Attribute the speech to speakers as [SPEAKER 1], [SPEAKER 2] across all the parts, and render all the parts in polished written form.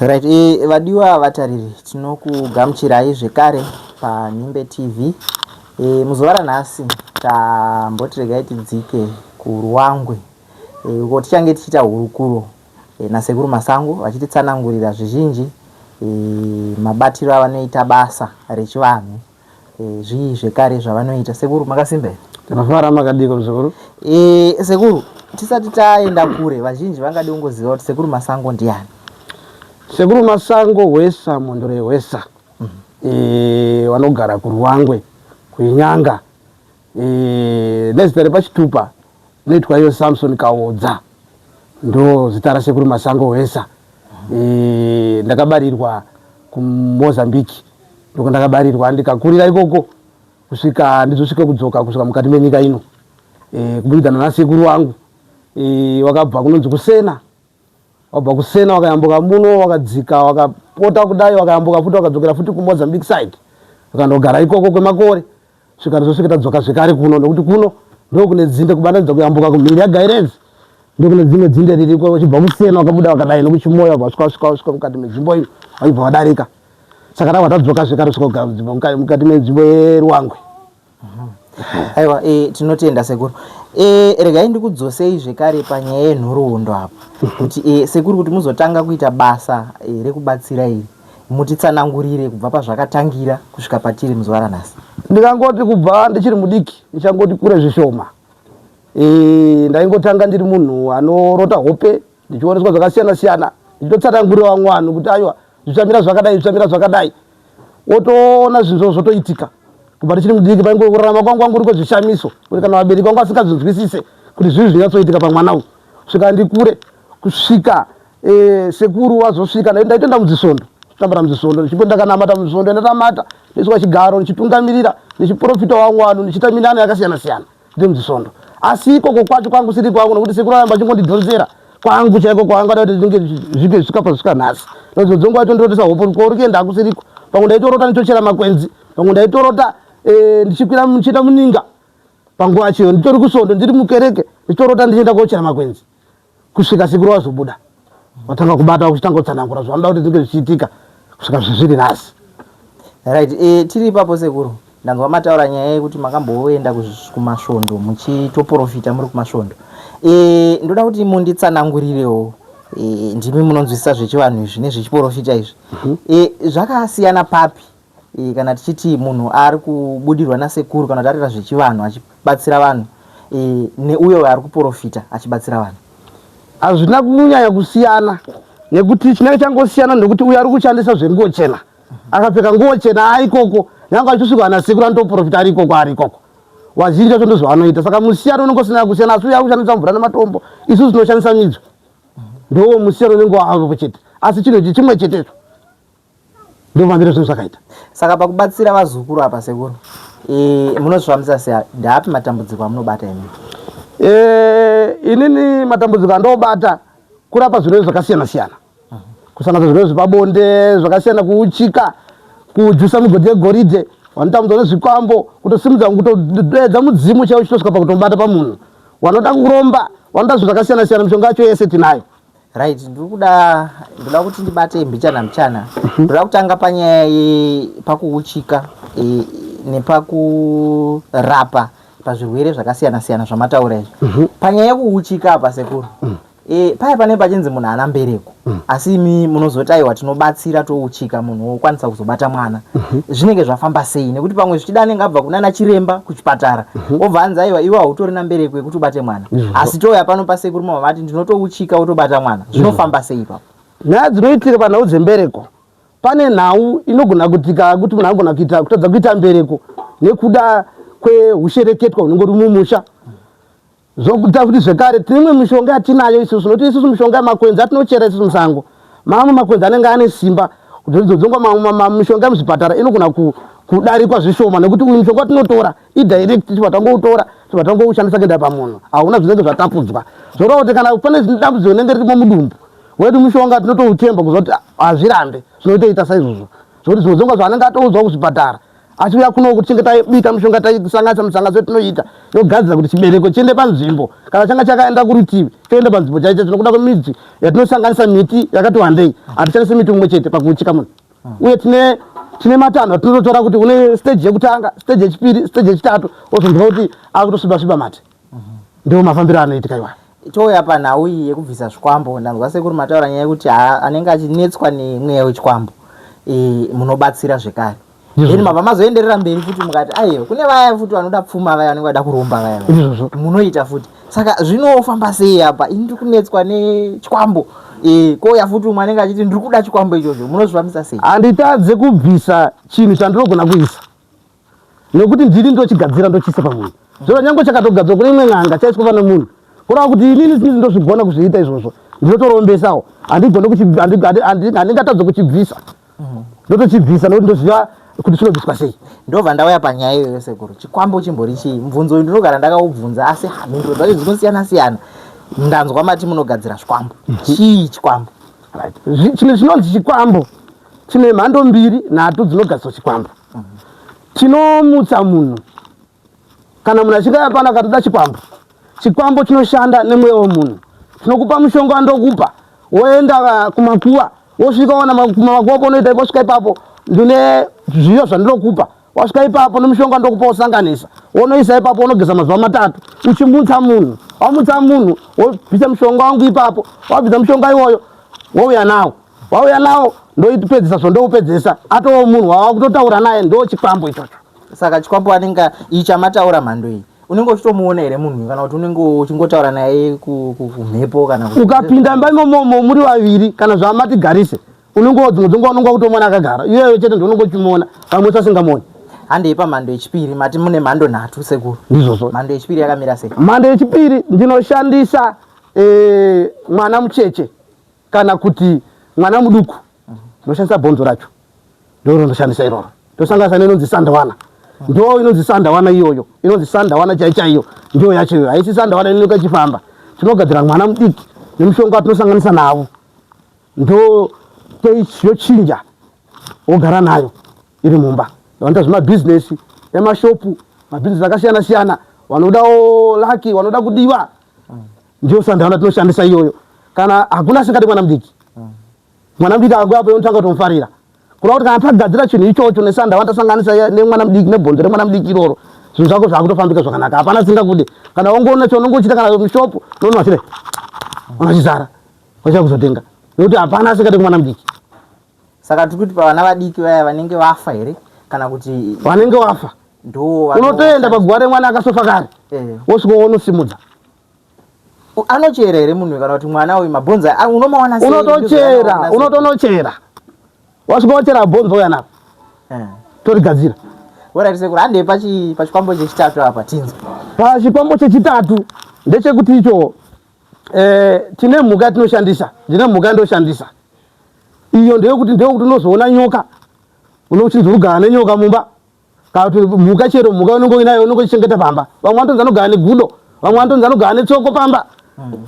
[SPEAKER 1] Right, e, vadiwa vatariri tinokugamuchirai zvekare paNhimbe TV. E, muzuva ranhasi tamboti regai tidzike kuRuwangwe e, uko tichange tichiita hurukuro e, naSekuru Masango vachititsanangurira zvizhinji e, mabatiro avanoita basa rechivanhu e, zvii zvekare zvavanoita. Sekuru makasimba here?
[SPEAKER 2] Tinofara makadiko muzukuru.
[SPEAKER 1] E, sekuru tisati taenda kure vazhinji vangade kungoziva kuti Sekuru Masango ndiani.
[SPEAKER 2] Sekuru Masango Hwesa Mhondoro yeHwesa e, vanogara kuRuwangwe kuInyanga e, nezita repachitupa inoitwa iyo Samson Kaodza ndo zita raSekuru Masango Hwesa. E, ndakabarirwa kuMozambique ndoko ndakabarirwa ndikakurira ikoko kusvika ndizosvika kudzoka kusvika mukati menyika ino e, kuburikidza nanasekuru wangu e, wakabva kunonzi kusena wabva kusena wakayambuka muno wakadzika wakapota kudai wakayambuka futi wakadzokera futi kumozambique side wakandogara ikoko kwemakore svika ndizosvika tadzoka zvekare kuno nekuti kuno ndokune dzinde kubatanidza kuyambuka kumhiri yagairenzi ndokune dzimwe dzinde ririko uchibva kusena wakabuda wakadai nekuchimoyo wabva wasvika wasvika wasvika mukati menzvimbo ino waibva wadarika saka tava tadzoka zvekare svika kugara munzvimbo mukati menzvimbo yeruwangwe
[SPEAKER 1] Aiwa, e, tinotenda sekuru. E, regai ndikudzosei zvekare panyaya yenhoroondo apa kuti e, sekuru kuti muzotanga kuita basa e, rekubatsira iri mutitsanangurire kubva pazvakatangira kusvika patiri muzuva ranhasi.
[SPEAKER 2] Ndikangoti kubva ndichiri mudiki ndichangoti kure zvishoma e, ndaingotanga ndiri munhu anorota hope ndichioneswa zvakasiyana siyana ndichitotsanangurira vamwe vanhu kuti aiwa zvichamira zvakadai zvichamira zvakadai wotoona zvinhu zvotoitika kubva ndichiri mudiki paingo kurarama kwangu kwangu uriko zvishamiso kuti kana vabereki vangu vasingazvinzwisise kuti zvii zvinyatsoitika pamwana uyu kusvika ndikure kusvika e, sekuru wazosvika ndaitoenda mudzisvondo tambara mudzisvondo ndichimbo ndakanamata mudzisvondo ndatamata ndiiswa chigaro ndichitungamirira ndichiprofita wangu vanhu ndichiita minana yakasiyana siyana ndiri mudzisvondo asi ikoko kwacho kwangu siri kwangu nokuti sekuru aramba achingondidhonzera kwangu chaiko kwaangada kuti zvinge zvinge zvisvika pazvisvika nhasi nodzo dzongu atondirotesa hopo kwauri kuenda hakusiriko pamwe ndaitorota ndichochera makwenzi pamwe ndaitorota eh, ndichikwira ndichiita muninga panguva yacho nditori kusvondo ndiri mukereke ndichitorota ndichienda kochera makwenzi kusvika sekuru vazobuda vatanga kubata vakuchitanga kutsanangura zvavanoda kuti zvinge zvichiitika kusvika zvizviri nhasi
[SPEAKER 1] right e, tiri ipapo sekuru ndanzwa mataura nyaya yekuti makamboenda kumasvondo muchitoprofita muri kumasvondo e, ndoda kuti munditsanangurirewo e, ndimi munonzwisisa zvechivanhu izvi nezvechiprofita izvi mm -hmm. e, zvakasiyana papi E, kana tichiti munhu ari kubudirwa nasekuru kana kuti arikuita zvechivanhu achibatsira vanhu e, neuyo ari kuporofita achibatsira vanhu
[SPEAKER 2] hazvina kunyanya kusiyana nekuti chinenge changosiyana nekuti uyo ari kushandisa zvenguo chena akapfeka nguo chena aikoko nyange achitosvika anasekuru anotoprofita ari ikoko ari ikoko vazhinji vacho ndozvavanoita saka musiyano unenge usina kusiyana asi uyo ari kushandisa mvura nematombo isusu tinoshandisa midzo ndowo musiyano unenge wavapo chete asi chinhu ichi chimwe chetecho ndomambiro zvinhu zvakaita
[SPEAKER 1] saka pakubatsira vazukuru apa sekuru e, munozvifambisa sei ndaapi matambudziko amunobata imi
[SPEAKER 2] e, inini matambudziko andobata kurapa zvirwere zvakasiyana siyana kusanganisa zvirwere zvepabonde zvakasiyana kuuchika kujusa migodhi yegoridhe vanotambudzwa nezvikwambo kutosimudza kutodeedza mudzimu chaiwo chitosvika pakutobata pamunhu vanoda kuromba vanoda zvinhu zvakasiyana siyana mishonga yacho yese tinayo
[SPEAKER 1] Right, ndiri kuda ndoda kuti ndibate mbichana mbichana. Mhm. Ndoda kutanga panyaya yepakuuchika e, nepakurapa pazvirwere zvakasiyana siyana zvamataura izvi. Mhm. Panyaya yekuuchika apa sekuru. Mm. E, paya pane pachinzi munhu haana mbereko mm. asi imi munozoti aiwa tinobatsira touchika munhu wokwanisa kuzobata mwana mm -hmm. zvinenge zvafamba sei nekuti pamwe zvichida anenge abva kunana chiremba kuchipatara mm -hmm. obva anzi aiwa iwe hautorina mbereko yekuti ubate mwana mm -hmm. asi touya pano pasekuru mama vati ndinotouchika wotobata mwana zvinofamba mm -hmm. sei ipapo
[SPEAKER 2] nyaya dzinoitika panhau dzembereko pane nhau inogona kutika kuti munhu anogona kuita kutadza kuita mbereko nekuda kwehushereketwa hunenge uri mumusha Zvokuita kuti zvekare tine imwe mishonga yatinayo isusu nokuti isusu mishonga yemakwenzi atinochera isusu musango mamwe makwenzi anenge ane simba dzodzongwa mamwe mishonga yemuzvipatara inogona kudarikwa zvishoma nekuti uyu mushonga watinotora idirect tibva tangoutora tibva tangoushandisa kuenda pamunhu hauna zvinenge zvatapudzwa zvoreva kuti kana pane dambudziko rinenge ririmo mudumbu wedu mushonga tinotoutemba kuziva kuti hazvirambe zvinotoita saizvozvo zvokuti zvimwe zvonga zvaanenge atoudzwa kuzvipatara Achiuya kuno tichinge taibika mishonga taisanganisa musanganiso yetinoita yogadzira kuti chibereko chiende panzvimbo. Kana changa chakaenda kurutivi choenda panzvimbo chaicho tinokuda kwemidzi yatinosanganisa miti yakati wandei. Hatishandisi miti mumwe chete pakuuchika munhu. Uye tine tine matanho atinototora kuti une stage yekutanga, stage yechipiri, stage yechitatu wozonzwa kuti akutosviba sviba mate. Ndiwo mafambiro anoitika iwayo.
[SPEAKER 1] Touya panhau iyi yekubvisa zvikwambo, ndanzwa sekuru mataura nyaya yekuti anenge achinetswa nemweya wechikwambo e, munobatsira zvekare. Then mabva mazoenderera mberi futi mukati aiwa kune vaya futi vanoda pfuma vaya vanenge vada kuromba vaya munoita futi. Saka zvinofamba sei apa? Ini ndiri kunetswa nechikwambo e, kouya futi umwe anenge achiti ndiri kuda chikwambo ichocho, munozvifambisa sei?
[SPEAKER 2] Handitadze kubvisa chinhu chandinogona kuisa nekuti ndini ndochigadzira ndochiisa pamunhu zvino nyange chakatogadzirwa kune imwe n'anga chaiswa pane munhu kureva kuti inini sinzi ndozvigona kuzviita izvozvo ndinotorombesawo handigone handingatadze kuchibvisa ndotochibvisa nokuti ndoziva kuti chinobviswa sei
[SPEAKER 1] ndobva ndauya panyaya iyoyo sekuru chikwambo chimbori chii mubvunzo uyu ndinogara ndakaubvunza asi mhinduro dzacho dzinosiyana siyana ndanzwa mati munogadzira zvikwambo chii chikwambo
[SPEAKER 2] chinhu chinonzi chikwambo chine mhando mbiri nhatu dzinogadzirwa chikwambo Tinomutsa munhu kana munhu achinge apana akatoda chikwambo. Chikwambo chinoshanda nemweya wemunhu. Tinokupa mushonga wandokupa woenda kumakuva wosvika wana kumakuva paunoita wasvika ipapo ndine zviyo zvandinokupa wasvika ipapo nemushonga ndokupa wosanganisa wonoisa ipapo wonogeza mazuva matatu uchimutsa munhu wamutsa munhu wobvisa mushonga wangu ipapo wabvisa mushonga iwoyo wouya nawo wauya nawo ndoipedzisa zvondoupedzesa atoo munhu wava kutotaura naye ndo chikwambo ichocho
[SPEAKER 1] saka chikwambo anenge ichamataura mhando iyi unenge uchitomuona here munhu kana kuti unenge uchingotaura naye kumhepo kana
[SPEAKER 2] ukapinda imba imomomo muri vaviri kana zvamatigarise unenge dzimwe dzenguva unenge wakutomuona akagara iyoyo chete ndounenge uchimuona vamwe usasingamuoni
[SPEAKER 1] handei pamhando yechipiri mati mune mhando nhatu sekuru
[SPEAKER 2] ndizvozvo
[SPEAKER 1] mhando yechipiri yakamira sei
[SPEAKER 2] mhando yechipiri ndinoshandisa e, mwana mucheche kana kuti mwana muduku ndoshandisa bhonzo racho ndoro ndoshandisa iroro ndosanganisa neinonzi sandawana ndo inonzi sandawana iyoyo inonzi sandawana chai chaiyo ndiyo yacho iyoyo haisi sandawana inonoka ichifamba tinogadzira mwana mudiki nemushonga watinosanganisa navo ndo yochinja wogara nayo iri mumba vanoita zvemabhizinesi emashopu mabhizinesi akasiyana siyana vanodawo laki vanoda kudiwa Ndiyo sandawana tinoshandisa iyoyo. Kana hakuna asingadi mwana mudiki. Mwana mudiki akauya apo unotanga kutomufarira. Kureva kuti kana tagadzira chinhu ichocho nesandawana tasanganisa nemwana mudiki nebhonzo remwana mudiki iroro, zvinhu zvako zvakutofambika zvakanaka. Hapana asingakude. Kana wangoona chaunenge uchiita kana mushopu, unoona vachidai. Unachizara. Vachiuya kuzotenga. Nekuti hapana asingade mwana mudiki.
[SPEAKER 1] Saka tiri kuti pavana vadiki vaya vanenge vafa here kana kuti
[SPEAKER 2] vanenge vafa
[SPEAKER 1] ndo
[SPEAKER 2] unotoenda paguva remwana akasofa kare eh. wosvika wonosimudza
[SPEAKER 1] anochera here munhu kana kuti mwana uyu mabhonzo unomawana
[SPEAKER 2] sei unotochera unotonochera wasvika wochera bhonzo uya napo eh. torigadzira
[SPEAKER 1] Alright sekuru handei pachikwambo chechitatu apa tinzwe
[SPEAKER 2] pachikwambo chechitatu ndechekuti icho eh, tine mhuka yatinoshandisa ndine mhuka yandoshandisa iyo ndeyekuti ndeyekuti unozoona nyoka unochinzi urigara nenyoka mumba kana kuti mhuka chero mhuka unenge uinayo unenge uchichengeta pamba vamwe vanotonzi anogara negudo vamwe vanotonzi anogara netsoko pamba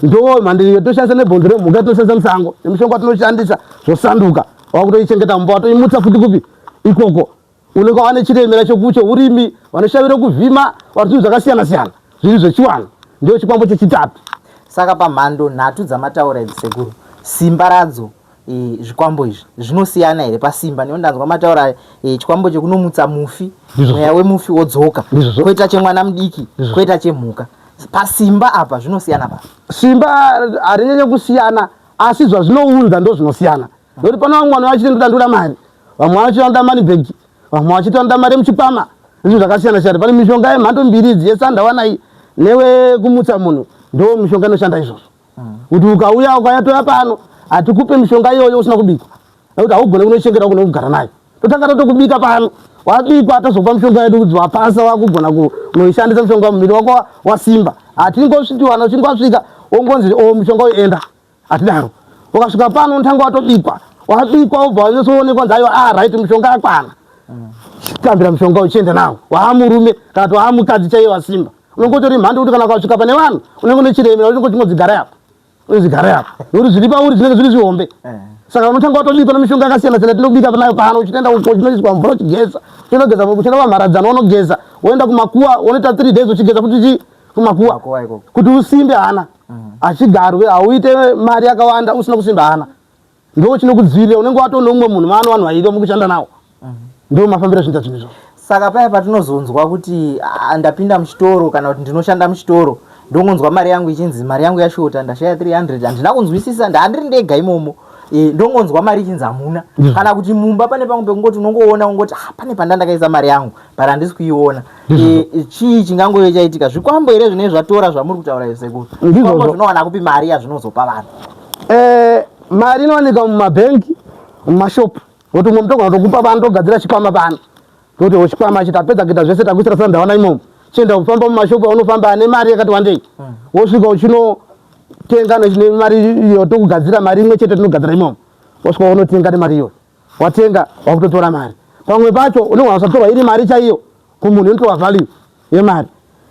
[SPEAKER 2] ndo mhando iyo toshandisa nebhonzo remhuka tinoshandisa musango nemishonga tinoshandisa zvosanduka wakutoichengeta mumba watoimutsa futi kupi ikoko unenge wane chiremera cheurimi vanoshavira kuvhima vari zvinhu zvakasiyana siyana zviri zvechiwanhu ndiyo chikwambo chechitatu
[SPEAKER 1] saka pamhando nhatu dzamataura idzi sekuru simba radzo e, zvikwambo izvi zvinosiyana here pasimba nekuti ndanzwa mataura e, chikwambo chekunomutsa mufi mweya wemufi wodzoka koita chemwana mudiki koita chemhuka pasimba apa zvinosiyana pa
[SPEAKER 2] simba harinyanye kusiyana asi zvazvinounza ndo zvinosiyana nekuti pane vamwe vanhu vachiti ndoda ndoda mari vamwe vachiti vanoda money bag vamwe vachiti vanoda mari yemuchikwama zvinhu zvakasiyana siyana pane mishonga yemhando mbiri idzi yesandawana iyi newekumutsa munhu ndo mishonga inoshanda izvozvo kuti ukauya ukayatoya pano hatikupe mishonga iyoyo usina kubikwa nekuti haugone kunochengeta ugone kugara nayo totanga tatokubika pano wabikwa tozokupa mishonga yedu kuti wapasa wakugona kunoishandisa mishonga muviri wako wasimba hatingosviti wana uchinge wasvika wongonzi o oh, mishonga uyu enda hatidaro ukasvika pano unotanga watobikwa wabikwa wobva wanyatsoonekwa nzi aiwa ah right mishonga yakwana chitambira mishonga uchienda nawo waamurume kana kuti waamukadzi chaiye wasimba unenge utori mhando kuti kana ukasvika pane vanhu unenge une chiremera unenge uchingonzi garai apa unonzi garai apa nekuti zviri pauri zvinenge zviri zvihombe eh. Saka unotanga watobikwa nemishonga yakasiyana siyana tinobika nayo pano, uchitoenda uko uchinoiswa mvura uchigeza, uchinogeza uchienda pamharadzano unogeza, woenda kumakuwa wonoita 3 days uchigeza futi chi kumakuwa kuti usimbe hana. Achigarwe hauite mari yakawanda usina kusimba hana. Ndo chinokudzivirira unenge watoo neumwe munhu maano vanhu vairi mukushanda nawo. Ndo mafambiro ezvinoita zvinhu izvozvo.
[SPEAKER 1] Saka paya patinozonzwa kuti ndapinda muchitoro kana kuti ndinoshanda muchitoro ndongonzwa mari yangu ichinzi mari yangu yashota ndashaya 300 handina kunzwisisa ndandiri ndega imomo e, ndongonzwa mari ichinzi hamuna kana kuti mumba pane pamwe pekungoti unongoona ungoti ah, pane pandandakaisa mari yangu but handisi kuiona e, chii chingangove chaitika zvikwambo here zvinenge zvatora zvamuri kutaura izvi sekuru zvikwambo zvinowana kupi mari yazvinozopa vanhu
[SPEAKER 2] e, mari inowanika mumabhengi mumashopu Kuti umwe mutogona kutokupa pano togadzira chikwama pano. Toti chikwama chitapedza kuita zvese takuisira sana ndawana imomo. Chienda kufamba mumashopu aunofamba ane mari yakati wandei. Wosvika uchinotenga nemari iyo tokugadzira mari imwe chete tinogadzira imomo. Wosvika unotenga nemari iyoyo. Watenga wakutotora mari. Pamwe pacho unogona kusatorwa iri mari chaiyo kumunhu inotorwa value yemari.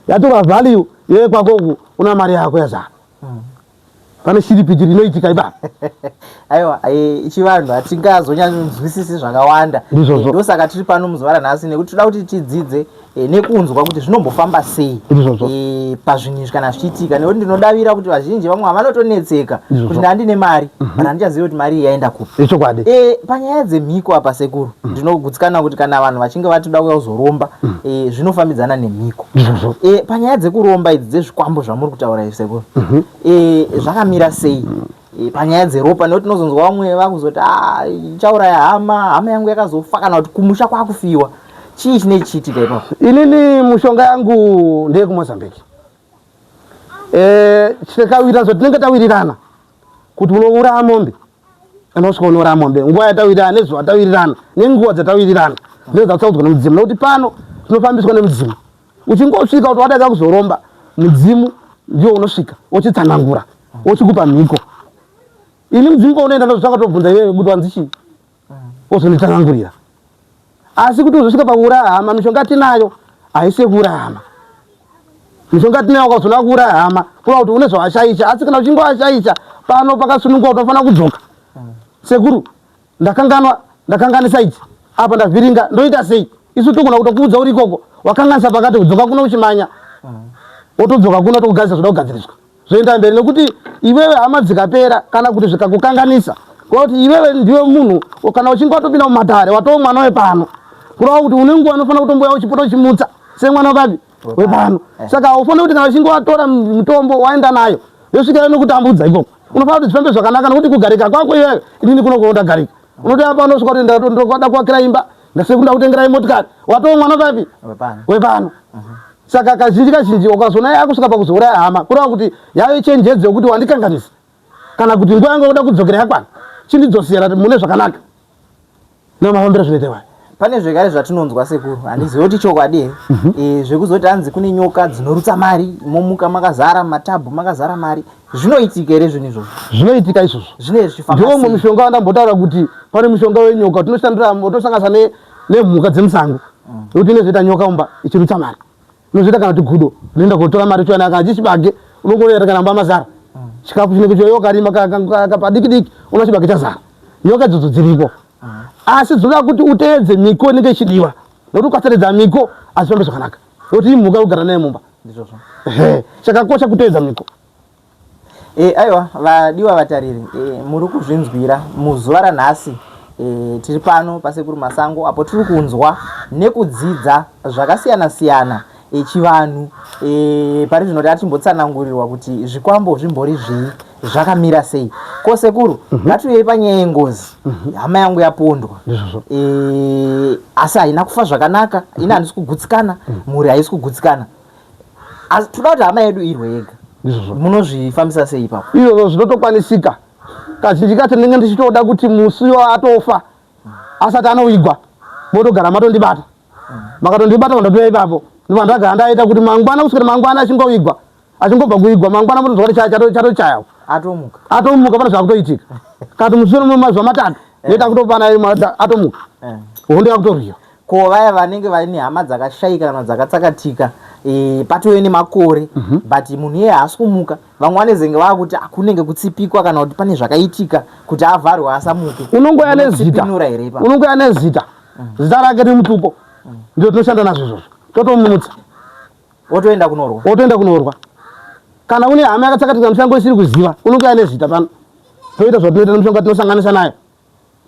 [SPEAKER 2] Yatorwa value yekwako uku una mari yako yazara. Pane shiripiti rinoitika ipapo.
[SPEAKER 1] Aiwa, chivanhu hatingazonyanzwisisi zvakawanda. Ndosaka tiri pano muzuva ranhasi nekuti toda kuti tidzidze nekunzwa kuti zvinombofamba sei pazvinhu izvi kana zvichiitika, nekuti ndinodavira kuti vazhinji vamwe havanotonetseka kuti ndandine mari but handichazivi kuti mari iyi yaenda kupi.
[SPEAKER 2] Ichokwadi.
[SPEAKER 1] Panyaya dzemhiko apa sekuru, ndinogutsikana kuti kana vanhu vachinge vatoda kuuya kuzoromba zvinofambidzana nemhiko. Panyaya dzekuromba idzi dzezvikwambo zvamuri kutaura izvi sekuru, zvakamira sei panyaya dzeropa? Nekuti tinozonzwa vamwe vakuzoti ichauraya hama yangu yakazofa kana kuti kumusha kwakufiwa. Chii chinenge chichiitika ipapo?
[SPEAKER 2] Inini mushonga yangu ndeyekuMozambique. Tikawirira zvatinenge tawirirana kuti unouraya mombe, unosvika unouraya mombe nguva yatawirirana nezuva ratawirirana nenguva dzatawirirana ndidzo dzataudzwa nemudzimu, nekuti pano tinofambiswa nemudzimu. Uchingosvika kuti wadaika kuzoromba, mudzimu ndiwo unosvika wochitsanangura wochikupa mhiko. Ini mudzimu kwaunoenda ndozvanga tobvunza iwewe kuti wanzi chii, wozonditsanangurira. Asi kuti uzosvika pakuuraya hama, mishonga tinayo haisi yekuuraya hama. Mishonga tinayo ukazoona kuuraya hama kureva kuti une zvawashaisha. Asi kana uchinge washaisha pano pakasununguka unofanira kudzoka. Sekuru, ndakanganwa, ndakanganisa ichi apa ndavhiringa, ndoita sei? Isu togona kutokuudza uri ikoko wakanganisa pakati, kudzoka kuno uchimanya, wotodzoka kuno tokugadzirisa zvoda kugadziriswa zvoenda mberi. Nekuti iwewe hama dzikapera kana kuti zvikakukanganisa, kuti iwewe ndiwe munhu kana uchinge watopinda mumatare watoo mwana wepano, kureva kuti une nguva unofanira kutomboya uchipota uchimutsa semwana wepapi wepano. Saka haufaniri kuti kana uchinge watora mutombo waenda nayo yosvika inokutambudza ikoko. Unofanira kuti zvifambe zvakanaka, nekuti kugarika kwako iwewe, inini kuno kunoda garika. Unoti apa unosvika kuti ndoda kuakira imba, ndasekunda kutengerai motikari, watoo mwana papi wepano. Saka kazhinji kazhinji ukazoona yakusvika pakuzouraya hama, kureva kuti yave chenjedzo yekuti wandikanganisa, kana kuti nguva yangu yokuda kudzokera yakwana, chindidzosera mune zvakanaka. Nemafambiro zvinoita iwayo.
[SPEAKER 1] Pane zvekare zvatinonzwa sekuru, handizivi kuti chokwadi here, zvekuzoti hanzi kune nyoka dzinorutsa mari, momuka makazara matabhu makazara mari. Zvinoitika here zvinhu izvozvo?
[SPEAKER 2] Zvinoitika izvozvo.
[SPEAKER 1] Zvinenge zvichifamba
[SPEAKER 2] Ndiwo umwe mushonga wandambotaura kuti pane mushonga wenyoka tinoshandira, tosanganisa nemhuka dzemusango, nekuti inozoita nyoka mumba ichirutsa mari, inozoita kana kuti gudo rinoenda kotora mari uchiwana, kana chichibage unongoenda kana mumba mazara chikafu chinenge chouya ukarima padiki diki una chibage chazara. Nyoka idzodzo dziriko, asi dzinoda kuti uteedze miko inenge ichidiwa, nekuti ukasateedza miko hazvifambi zvakanaka, nekuti imhuka yekugara nayo mumba. Chakakosha kuteedza miko.
[SPEAKER 1] Aiwa vadiwa vatariri, muri kuzvinzwira muzuva ranhasi. Tiri pano paSekuru Masango apo tiri kunzwa nekudzidza zvakasiyana siyana, chivanhu. Pari zvino tatimbotsanangurirwa kuti zvikwambo zvimbori zvii, zvakamira sei. Ko sekuru, ngatiuyei panyaya yengozi. Hama yangu yapondwa, asi haina kufa zvakanaka. Ini handisi kugutsikana, mhuri haisi kugutsikana, asi toda kuti hama yedu irwe yega. Munozvifambisa sei ipapo?
[SPEAKER 2] Izvozvo zvinotokwanisika. Kazhinji kacho ndinenge ndichitoda kuti musi uyo atofa asati anoigwa motogara matondibata, makatondibata mandatoya ipapo, ndobva ndagara ndaita kuti mangwana kusvikira mangwana achingoigwa, achingobva kuigwa mangwana motonzwa kuti chatochaya,
[SPEAKER 1] atomuka,
[SPEAKER 2] atomuka, pane zvakutoitika. Kati musi mazuva matatu ndoita kutopana atomuka, hondo yakutorwiwa.
[SPEAKER 1] Ko vaya vanenge vaine hama dzakashaika kana dzakatsakatika e, patove nemakore mm -hmm. but munhu iye haasi kumuka vamwe vanezenge vakuti ah, kunenge kutsipikwa kana kuti pane zvakaitika kuti avharwe asamuke.
[SPEAKER 2] Unongoya nezita, unongoya nezita zita rake nemutupo ndio tinoshanda nazvo izvozvo, totomutsa.
[SPEAKER 1] Wotoenda kunorwa.
[SPEAKER 2] Wotoenda kunorwa. Kana une hama yakatsakatika musango isiri kuziva, unongouya nezita pano, toita zvatinoita nemishonga tinosanganisa nayo.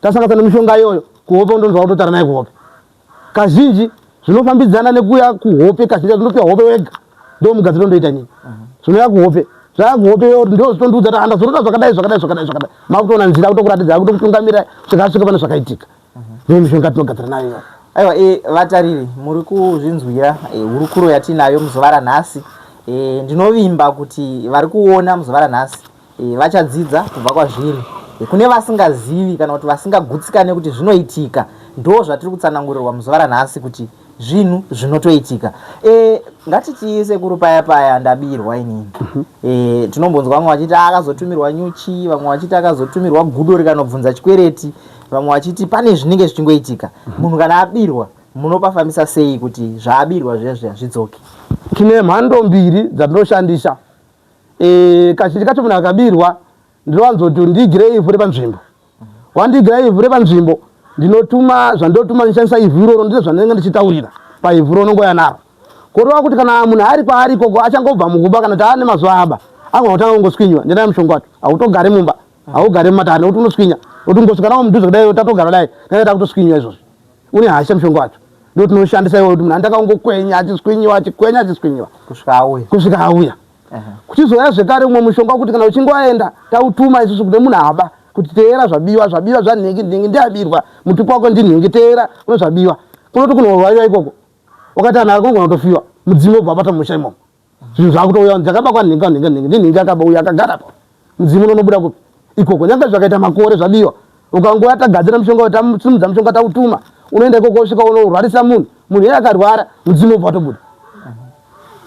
[SPEAKER 2] Tasanganisa nemishonga iyoyo kuhope, undonzwa kutotaura naye kuhope. Kazhinji zvinofambidzana nekuuya kuhope, kazhinji zvinopiwa hope wega, ndo mugadziro ndoita inini. Zvinouya kuhope, zvaya kuhope iyoyo ndo zvitondiudza kuti handazorota zvakadai zvakadai zvakadai zvakadai, makutoona nzira kutokuratidza, kutokutungamira kusvika asvika pane zvakaitika. Ndiyo mishonga tinogadzira nayo iyoyo.
[SPEAKER 1] Aiwa, vatariri muri kuzvinzwira hurukuro yatinayo muzuva ranhasi. Ndinovimba kuti vari kuona muzuva ranhasi vachadzidza kubva kwazviri. Kune vasingazivi kana kuti vasingagutsikane kuti zvinoitika, ndo zvatiri kutsanangurirwa muzuva ranhasi kuti zvinhu zvinotoitika. Ngatiti sekuru, paya paya ndabirwa inini. Tinombonzwa vamwe vachiti akazotumirwa nyuchi, vamwe vachiti akazotumirwa gudo rikanobvunza chikwereti, vamwe vachiti pane zvinenge zvichingoitika. Munhu kana abirwa, munopafambisa sei kuti zvaabirwa zviya zviya zvidzoke?
[SPEAKER 2] Tine mhando mbiri dzatinoshandisa. Kazhinji kacho munhu akabirwa ndinowanzoti ndigire ivhu repanzvimbo. Wandigira ivhu repanzvimbo, ndinotuma zvandinotuma ndichishandisa ivhu iroro, ndizvo zvandinenge ndichitaurira paivhu ronongoya naro. Kureva kuti kana munhu ari kwaari ikoko achangobva mukuba kana kuti aane mazuva aba, anogona kutanga kungoswinyiwa. Ndinaye mushonga wacho, hautogari mumba, haugari mumatare nekuti unoswinya. Kuti ungosvika nawo mudhuze kudai, tatogara dai tanga takutoswinyiwa izvozvi, une hasha. Mushonga wacho ndo tinoshandisa iwoyo kuti munhu anotanga kungokwenya achiswinyiwa, achikwenya, achiswinyiwa.
[SPEAKER 1] Kusvika auya.
[SPEAKER 2] Kusvika auya. Kuchizouya zvekare umwe mushonga wekuti kana uchinge waenda, tautuma isusu kune munhu aba kuti teera zvabiwa, zvabiwa zvanhingi nhingi, ndiabirwa, mutupo wako ndinhingi, teera kune zvabiwa. Kunoti kunorwariwa ikoko wakati anhu akunogona kutofiwa, mudzimu wobva wabata mumusha imomo, zvinhu zvakutouya dzakabakwa nhingi nhingi nhingi, ndinhingi akaba uyu akagara pa mudzimu unonobuda kupi ikoko? Nyange zvakaita makore zvabiwa, ukangouya tagadzira mushonga, tasimudza mushonga, tautuma, unoenda ikoko usvika unorwarisa munhu. Munhu iye akarwara, mudzimu wobva watobuda,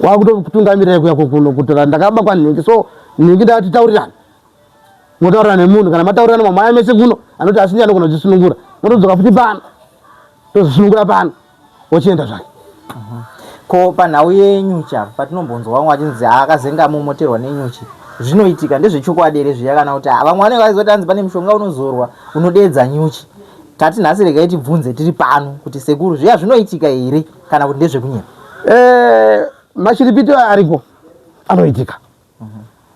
[SPEAKER 2] wakutokutungamirira kuya kuno kutora ndakabakwa nhingi. So nhingi ndakati taurirana, motaurira nemunhu. Kana mataurirana, mamaya mese kuno anoti asi ndiye anogona kuchisunungura, motodzoka futi pano, tozosunungura pano, wochienda zvake.
[SPEAKER 1] Ko panhau yenyuchi apa, patinombonzwa vamwe vachinzi akazenga amomoterwa nenyuchi, zvinoitika ndezvechokwadi here zviya, kana kuti vamwe vanenge vachizoti hanzi pane mushonga unozorwa unodeedza nyuchi? Tati nhasi regai tibvunze tiri pano kuti sekuru, zviya zvinoitika here kana kuti ndezvekunyepa?
[SPEAKER 2] Mashiripiti ariko, anoitika,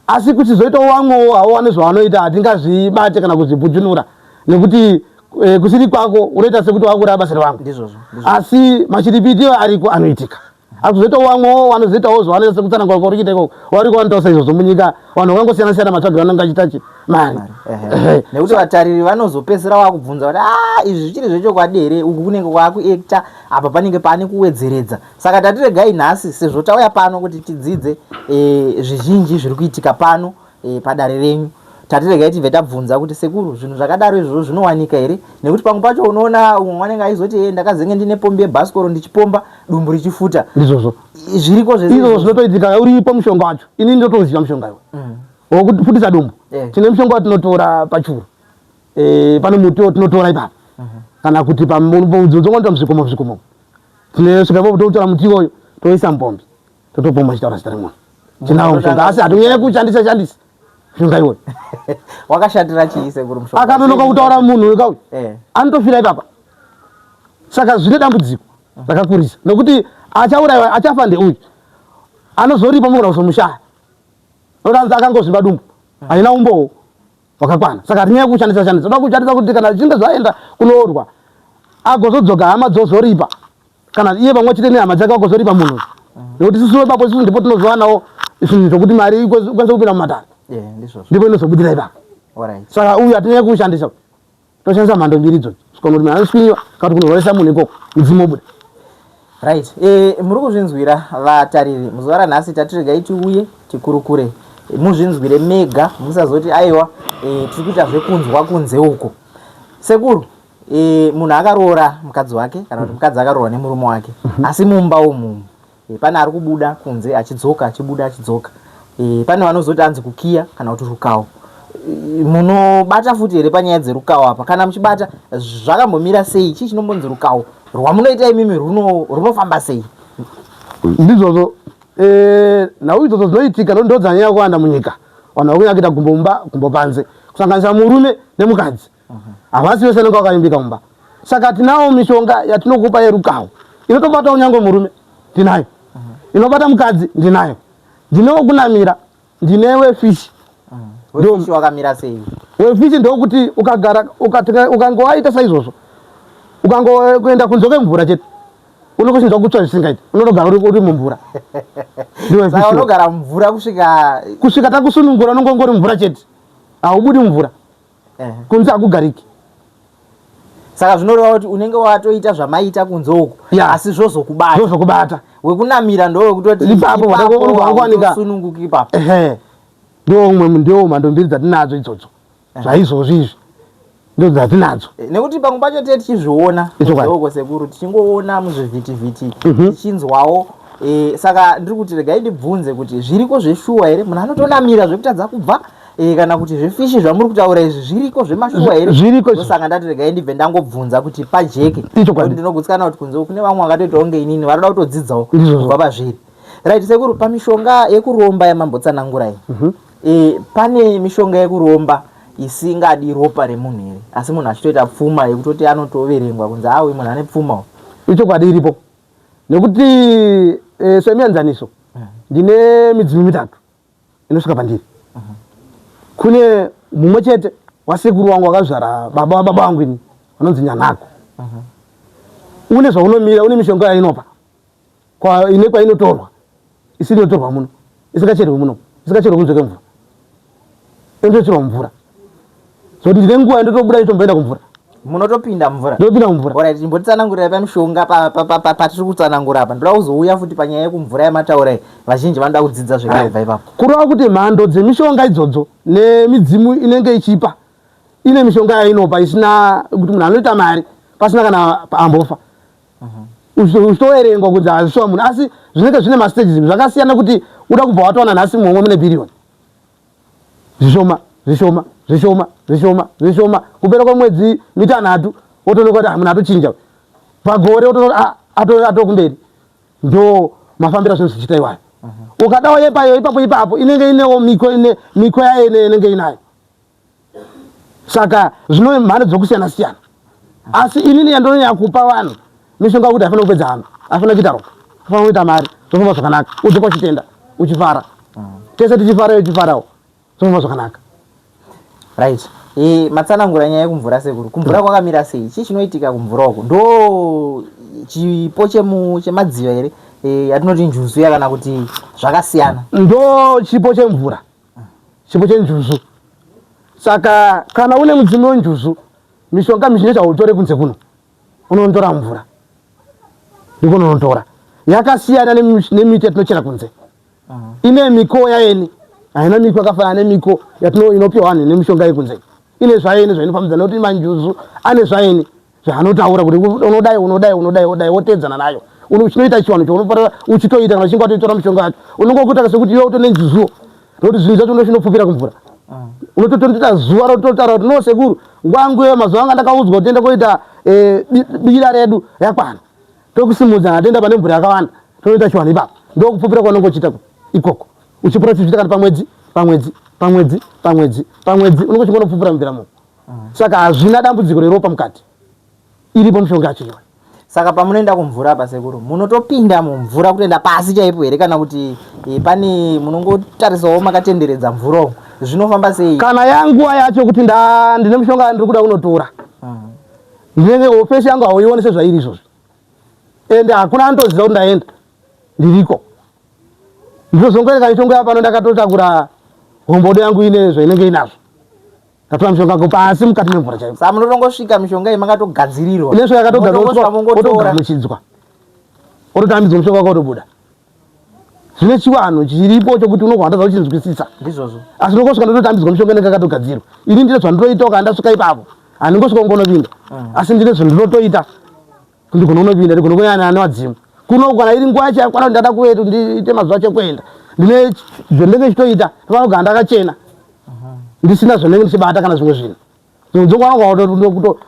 [SPEAKER 2] asi kuti zoitawo vamwewo havo vane zvavanoita hatingazvibate kana kuzvibhujunura nekuti kusiri kwako unoita sekuti wakuraya basa revamwe.
[SPEAKER 1] Ndizvozvo.
[SPEAKER 2] Asi mashiripiti ariko, anoitika, asi kuzoitawo vamwewo vanozoitawo zvavanoita sekutsanangura kwauri kuita ikoko, variko vanotaura saizvozvo munyika. Vanhu vakangosiyana siyana matsvagiro anenge achiita chi mari.
[SPEAKER 1] Nekuti vatariri vanozopedzisira vakubvunza kuti a izvi zvichiri zvechokwadi here, uku kunenge kwakuacta, apa panenge pane kuwedzeredza. Saka tatiregai nhasi sezvo tauya pano kuti tidzidze zvizhinji zviri kuitika pano padare renyu, tatiregai tibve tabvunza kuti sekuru, zvinhu zvakadaro izvozvo zvinowanika here? Nekuti pamwe pacho unoona umwe wanenge aizoti ndakazenge ndine pombi yebhasikoro ndichipomba dumbu richifuta.
[SPEAKER 2] Ndizvozvo.
[SPEAKER 1] Zviriko
[SPEAKER 2] zvese izvozvo zvinotoitika, uripo mushonga wacho. Inini ndotoziva mushonga iwo wokufutisa dumbu. Tine mushonga watinotora pachuru, pane muti watinotora ipapo kana kuti pamudzongonoita muzvikomo, muzvikomo tinosvika ipapo, totora muti iwoyo, toisa mupombi, totopomba chitaura zita remunhu. Tinawo mushonga, asi hatinyanye kushandisa shandisa mushonga iwoyo.
[SPEAKER 1] Wakashatira chii sekuru
[SPEAKER 2] mushonga? Akanonoka kutaura munhu kauyu anotofira ipapa. Saka zvine dambudziko rakakurisa nekuti achaurayiwa, achafa ndeuyu anozoripa, mugona kuzomushaya notanzi akangozvimba dumbu, haina umbowo hwakakwana. Saka hatinyanye kushandisa shandisa. Toda kushandisa kuti kana zvichinge zvaenda kunoorwa, agozodzoka, hama dzozoripa, kana iye pamwe chete nehama dzake vagozoripa munhu, nekuti isusu ipapo isusu ndipo tinozowanawo zvinhu zvokuti mari ikwanise kupinda mumatare, ndipo inozobudira ipapo. Saka uyu hatinyanye kuushandisa, toshandisa mhando mbiri idzodzo svika kuti munhu anoswinyiwa kana kuti kunorwarisa munhu ikoko, mudzimu wobuda.
[SPEAKER 1] Right, muri kuzvinzwira vatariri, muzuva ranhasi tatiregai tiuye tikurukure, muzvinzwire mega, musazoti aiwa tiri kuita zvekunzwa kunze uko. Sekuru, munhu akaroora mukadzi wake kana kuti mukadzi akaroorwa nemurume wake, asi mumba umu pane ari kubuda kunze achidzoka, achibuda achidzoka, pane vanozoti anzi kukiya kana kuti rukawo. Munobata futi here panyaya dzerukawo apa? Kana muchibata, zvakambomira sei? Chii chinombonzi rukawo? Rwamunoita imimi runofamba sei?
[SPEAKER 2] Ndizvozvo. Eh, nhau idzodzo dzinoitika ndo dzanyanya kuwanda munyika. Vanhu vakunyanya kuita gumbo mumba, gumbo panze, kusanganisa murume nemukadzi. Havasi vese vanenge vakavimbika mumba. Saka tinawo mishonga yatinokupa yerukawo inotobatawo nyange murume ndinayo, inobata mukadzi ndinayo, ndine wokunamira, ndine wefishi.
[SPEAKER 1] Wefishi wakamira sei?
[SPEAKER 2] Wefishi ndokuti ukagara ukange waita saizvozvo, ukangoenda kunze kwemvura chete unongochinzwa kutsva zvisingaiti, unotogara uri mumvura.
[SPEAKER 1] Unogara mumvura kusvika
[SPEAKER 2] kusvika takusunungura, unongongori mumvura chete, haubudi mumvura. Kunze hakugariki.
[SPEAKER 1] Saka zvinoreva kuti unenge watoita zvamaita kunze uku, asi zvozokubata.
[SPEAKER 2] Zvozokubata.
[SPEAKER 1] Wekunamira ndowekutoti
[SPEAKER 2] ipapo
[SPEAKER 1] wakuwanika sununguki ipapo.
[SPEAKER 2] Ehe. Ndiwo umwe ndiwo mhando mbiri dzatinadzo idzodzo. Zvaizvozvi izvi ndo dzatinadzo.
[SPEAKER 1] Nekuti pamwe pacho tee tichizviona uko sekuru, tichingoona muzvivhitivhiti, tichinzwawo. Saka ndiri kuti regai ndibvunze kuti zviriko zveshuwa here munhu anotonamira zvekutadza kubva, kana kuti zvefishi zvamuri kutaura izvi zviriko zvemashuwa here?
[SPEAKER 2] Zviriko.
[SPEAKER 1] Saka ndati regai ndibve ndangobvunza kuti pajeke. Ndinogutsikana kuti kunze kune vamwe vakatoitawo kunge inini vanoda kutodzidzawo kubva pazviri. Right sekuru, pamishonga yekuromba yamambotsanangura iyi, pane mishonga yekuromba isingadi ropa remunhu here, asi munhu achitoita pfuma yekutoti anotoverengwa kunzi awe munhu ane pfuma?
[SPEAKER 2] Ichokwadi iripo, nekuti semienzaniso ndine midzimu mitatu inosvika pandiri. Kune mumwe chete wasekuru wangu wakazvara baba wababa vangu ini, vanonzi Nyanhako. Une zvaunomira, une mishonga yainopa ine kwainotorwa, isiri inotorwa muno, isingacherwi muno, isingacherwi kunze kwemvura, inotocherwa mumvura. Zvokuti ndine nguva yandotobuda nditomboenda kumvura.
[SPEAKER 1] Munotopinda mumvura?
[SPEAKER 2] Ndopinda mumvura.
[SPEAKER 1] Alright, chimbotitsanangurira pamishonga patiri kutsanangura apa. Ndoda kuzouya futi panyaya yekumvura yamataura iyi. Vazhinji vanoda kudzidza zvekare kubva ipapo.
[SPEAKER 2] Kureva kuti mhando dzemishonga idzodzo nemidzimu inenge ichipa ine mishonga yainopa isina kuti munhu anoita mari pasina kana ambofa. Uchitoverengwa kunzi hazvishuwa munhu, asi zvinenge zvine mastages zvakasiyana kuti uda kubva watowana nhasi mumwe mune billion. Zvishoma zvishoma zvishoma zvishoma zvishoma, kupera kwemwedzi mitanhatu wotoonekwa kuti munhu atochinja, pagore wotoona atokumberi. Ndo mafambiro azvinhu zvichiita iwayo. Ukadawo yepayo ipapo ipapo inenge inewo miko, ine miko yayo inenge inayo. Saka zvino mhando dzokusiyana siyana, asi inini yandonyanya kupa vanhu mishonga kuti hafanira kupedza hama, hafanira kuita ropa, hafanira kuita mari, zvofamba zvakanaka, udzoka uchitenda uchifara, tese tichifara, uchifarawo, zvofamba zvakanaka.
[SPEAKER 1] Right. Matsanangura nyaya yekumvura sekuru. Kumvura kwakamira sei? Chii chinoitika kumvura uku? Ndo chipo chemadziva here yatinoti njuzu ya, kana kuti zvakasiyana?
[SPEAKER 2] Ndo chipo chemvura, chipo chenjuzu. Saka kana une mudzimu wenjuzu, mishonga mizhinji chautore kunze kuno, unonotora mvura, ndiko unonotora. Yakasiyana nemiti yatinochera kunze. Ine miko yaeni, haina miko yakafanana nemiko inopiwa vanhu nemishonga yekunze. Ine zvaeni zvainofambidzana, nekuti manjuzu ane zvaeni zvaanotaura kuti unodai unodai unodai unodai, woteedzana nayo. Uchinoita chivanhu chaunofanira uchitoita, kana uchinge watoitora mishonga yacho, unongokuita sekuti iwe utone njuzuwo, nekuti zvinhu zvacho unochinopfupira kumvura. Unototoita zuva rototaura kuti no sekuru, nguva yangu iyo mazuva anga ndakaudzwa kuti tiende koita bira redu yakwana, tokusimudza natoenda pane mvura yakawanda, tonoita chivanhu ipapo. Ndokupfupira kwaunenge uchiita ikoko, uchipura uchizviita kana pamwedzi pamwedzi pamwedzi pamwedzi pamwedzi, unenge uchingonopfupira mvura mumo. Saka hazvina dambudziko reropa mukati, iripo mishonga yacho iyoyo.
[SPEAKER 1] Saka pamunoenda kumvura apa sekuru, munotopinda mumvura kutoenda pasi chaipo here, kana kuti pane munongotarisawo makatenderedza mvura umu? Zvinofamba sei?
[SPEAKER 2] Kana yanguva yacho kuti ndine mishonga ndiri kuda kunotora, ndinenge ofesi yangu hauioni sezvairi izvozvo, ende hakuna anotoziva kuti ndaenda, ndiriko. Ndinozongoereka mishonga yapano, ndakatotakura hombodo yangu ine zvainenge inazvo, ndatora mishonga yangu pasi mukati memvura chaipo.
[SPEAKER 1] Saka munotongosvika mishonga iyi makatogadzirirwa?
[SPEAKER 2] Ine yakatogadzirwa, otogamuchidzwa, ototambidzwa mishonga wako, otobuda. Zvine chivanhu chiripo chokuti unogona kutadza kuchinzwisisa.
[SPEAKER 1] Ndizvozvo.
[SPEAKER 2] Asi unongosvika ndototambidzwa mishonga inenge yakatogadzirwa. Ini ndine zvandinoita kana ndasvika ipapo, handingosvika kungonopinda, asi ndine zvandinotoita kuti ndigone kunopinda, ndigone kuyanana nevadzimu kuno. Kana iri nguva yacho yakwana kuti ndada kuenda, ndiite mazuva acho ekuenda, ndine zvandinenge ndichitoita, ndofana kugara ndakachena, ndisina zvandinenge ndichibata kana zvimwe zvinhu. Dzimwe dzenguva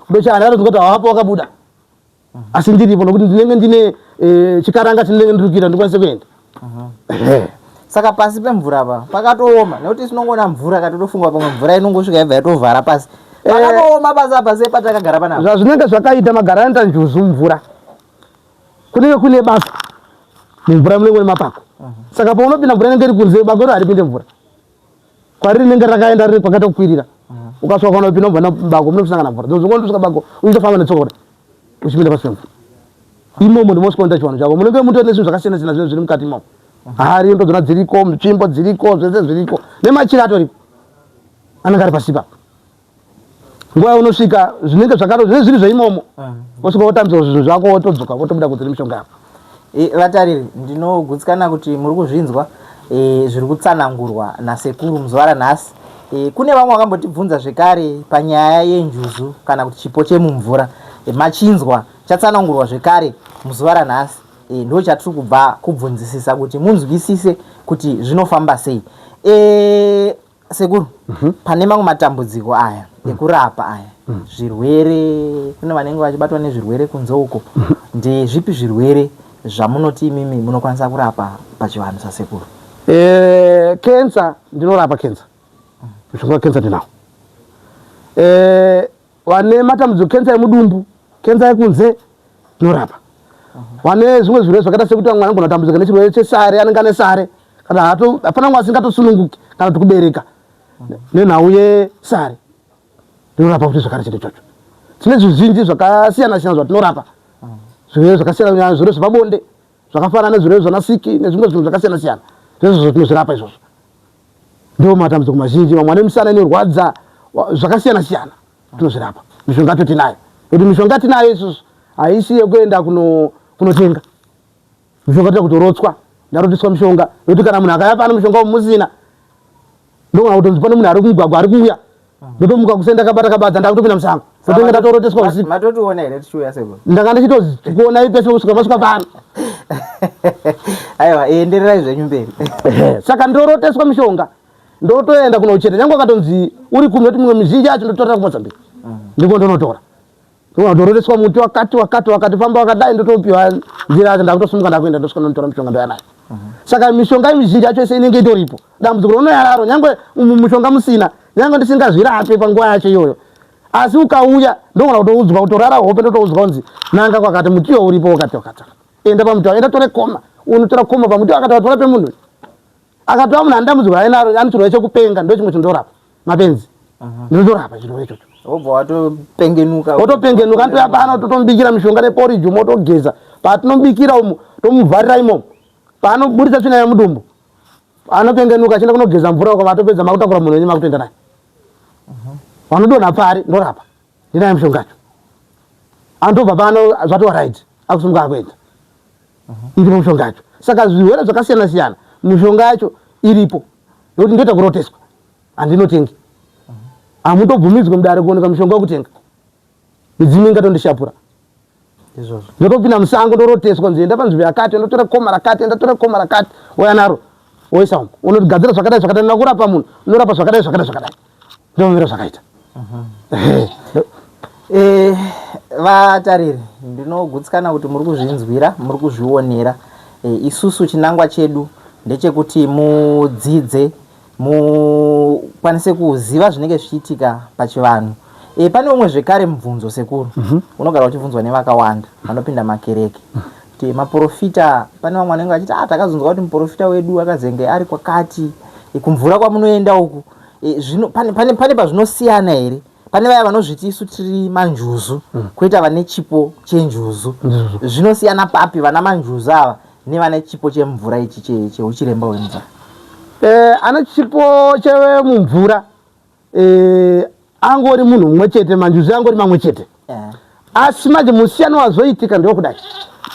[SPEAKER 2] kutochaya, ndakatozwa kuti hawapo wakabuda. Asi ndiripo nokuti ndinenge ndine eh, chikaranga chinenge ndiri kuita ndikwanise kuenda.
[SPEAKER 1] Saka pasi pemvura apa pakatooma nekuti tinongoona mvura katotofunga pamwe mvura inongosvika yabva yatovhara pasi. Eh. Pakatooma pasi apa sepatakagara panapa.
[SPEAKER 2] Zvazvinenge zvakaita magara anoita njuzu mvura. Kunenge kune bako. Mumvura munenge mune mapako. Saka paunopinda mvura inenge iri kunze bako iro haripinde mvura. Kwariri rinenge rakaenda riri kwakaita kukwirira. Ukasvika kwaunopinda ubva bako munosangana mvura. Dzozongondosvika bako uchitofamba netsoka kudai. Uchipinda pasi pemvura. Imomo ndimo usikuenda chivanhu chako. Munenge mutori nezvinhu zvakasiyana siyana zvinhu zviri mukati imomo. Hari ndodzona dziriko, tsvimbo dziriko, zvese zviriko. Nemachira atoriko. Anenge ari pasi ipapo. Nguva yaunosvika zvinenge zvakaro zvinenge zviri zveimomo. Wosvika wotambiswa zvinhu zvako wotodzoka wotobuda kunze nemishonga yako.
[SPEAKER 1] E, vatariri ndinogutsikana kuti muri kuzvinzwa e, zviri kutsanangurwa nasekuru muzuva ranhasi. E, kune vamwe vakambotibvunza zvekare panyaya yenjuzu kana kuti chipo chemumvura. E, machinzwa chatsanangurwa zvekare muzuva ranhasi. E, ndo chatiri kubva kubvunzisisa kuti munzwisise kuti zvinofamba sei. E, sekuru mm -hmm. pane mamwe matambudziko aya mm. ekurapa aya mm. zvirwere kune vanenge vachibatwa nezvirwere kunze uko mm -hmm. ndezvipi zvirwere zvamunoti imimi munokwanisa kurapa pachivanhu sasekuru?
[SPEAKER 2] E, kensa ndinorapa kensa mushonga wekensa ndinawo. E, vane matambudziko kensa yemudumbu, kensa yekunze tinorapa. Vane zvimwe zvirwere zvakaita sekuti vamwe vanogona kutambudzika nechirwere chesare, anenge ane sare kana hato hapana mumwe asingatosununguki kana kuti kubereka nenhau yesare tinorapa kuti zvakare chinhu ichocho. Tine zvizhinji zvakasiyana siyana zvatinorapa zvirwere zvakasiyana kunyanya zvirwere zvepabonde zvakafanana nezvirwere zvanasiki nezvimwe zvinhu zvakasiyana siyana zvezvozvo tinozvirapa izvozvo. Ndiwo matambudziko mazhinji, vamwe vane misana inorwadza zvakasiyana siyana tinozvirapa. Mishonga yacho tinayo nekuti mishonga tinayo isusu haisi yekuenda kunotenga mishonga toda kutorotswa ndarotiswa mishonga nekuti kana munhu akaya pano mishonga musina ndogona kutonzi pane munhu ari kumugwagwa ari kuuya ndotomuka kuseni ndakabata kabadza ndakutopinda musango ndotonge ndatoroteswa usiku.
[SPEAKER 1] Matotiona here tichiuya sekuru?
[SPEAKER 2] Ndanga ndichitozikuonai pese kusvika masvika pano.
[SPEAKER 1] Aiwa, endererai zvenyu mberi.
[SPEAKER 2] Saka ndoroteswa mishonga ndotoenda kunocheta nyange wakatonzi uri kumwe kuti mimwe mizhinji yacho ndotorera kuMozambique ndiko ndonotora ndoroteswa muti wakati wakati wakati famba wakadai ndotopiwa nzira yacho ndakutosimuka ndakuenda ndosvika ndonotora mishonga ndouya nayo. Saka mishonga mizhinji yacho yese inenge itoripo. Dambudziko rinouya nyange mushonga musina nyange ndisingazvirape panguva yacho iyoyo asi ukauya ndogona kutoudzwa kutorara hope ndotoudzwa kunzi nanga kwakati mutiwo uripo wakati wakati enda pamuti enda tore koma unotora koma pamuti wakati watora pemunhu akatova munhu ane dambudziko rainaro ane chirwere chekupenga ndo chimwe chindorapa mapenzi ndinotorapa chirwere ichocho
[SPEAKER 1] wobva watopengenuka
[SPEAKER 2] wotopengenuka anotouya pano totomubikira mishonga neporiji umo otogeza patinobikira umo tomuvharira imomo paanoburitsa tsvina yemudumbu anopengenuka achienda kunogeza mvura uko vatopedza makutakura munhu wenyu makutoenda naye vanodonha pari ndorapa ndinaye mishonga yacho anotobva pano zvatova right akusimuka akuenda iripo mishonga yacho saka zvirwere zvakasiyana siyana mishonga yacho iripo nekuti ndoita kuroteswa handinotengi hamutobvumidzwe mudare kuoneka mishonga wekutenga midzimu ingatondishapura
[SPEAKER 1] izvozvo
[SPEAKER 2] ndotopinda musango ndoroteswa nzi enda panzvimbo yakati ndotora koma rakati ndatora koma rakati ouya naro woisa umu unogadzira zvakadai zvakadai ndakurapa munhu unorapa zvakadai zvakadai zvakadai ndomira zvakaita
[SPEAKER 1] eh, vatariri ndinogutsikana kuti muri kuzvinzwira muri kuzvionera eh, isusu chinangwa chedu ndechekuti mudzidze mukwanise kuziva zvinenge zvichiitika pachivanhu. E, pane umwe zvekare mubvunzo sekuru mm -hmm. unogara uchibvunzwa nevakawanda vanopinda makereke kuti maporofita pane vamwe vanenge vachiti ah, takazonzwa kuti muporofita wedu akazenge ari kwakati e, kumvura kwamunoenda uku e, zvino, pane, pane, pane pazvinosiyana here pane vaya vanozviti isu tiri manjuzu mm. koita vane chipo chenjuzu zvinosiyana papi vana manjuzu ava Nevane chipo chemvura ichi cheuchiremba hwemvura.
[SPEAKER 2] Eh, ane chipo chemumvura eh, angori munhu mumwe chete manjuzu angori mamwe chete eh. Asi manje musiyano wazoitika ndewekudai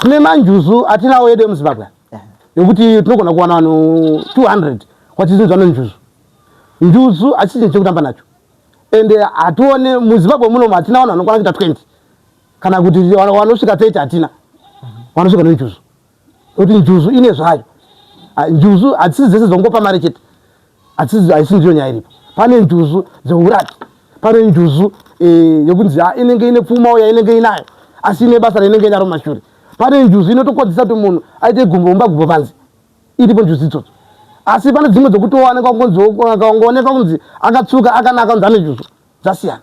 [SPEAKER 2] tine manjuzu atinawo edu emuZimbabwe eh. Yekuti tinogona kuwana vanhu 200 kwatizinzwa nenjuzu njuzu hachisi chinhu chekutamba nacho ende hatione muZimbabwe munomu hatina vanhu vanokwana kuita 20 kana kuti vanosvika 30 hatina vanosvika nenjuzu kuti njuzu ine zvayo njuzu hadzisi dzese dzongopa mari chete haisi ndiyo nyaya iripo pane njuzu dzeurapi pane njuzu eh, yekunzi inenge ine pfuma uya inenge inayo Asi ine basa rainenge inaro mumashure. Pane njuzu inotokodzesa kuti munhu aite gumbo mumba gumbo panze. Iripo njuzu idzodzo. Asi pane dzimwe dzekuti waoneka kunzi akaoneka kunzi akatsuka akanaka kunzi ane njuzu. Dzasiyana.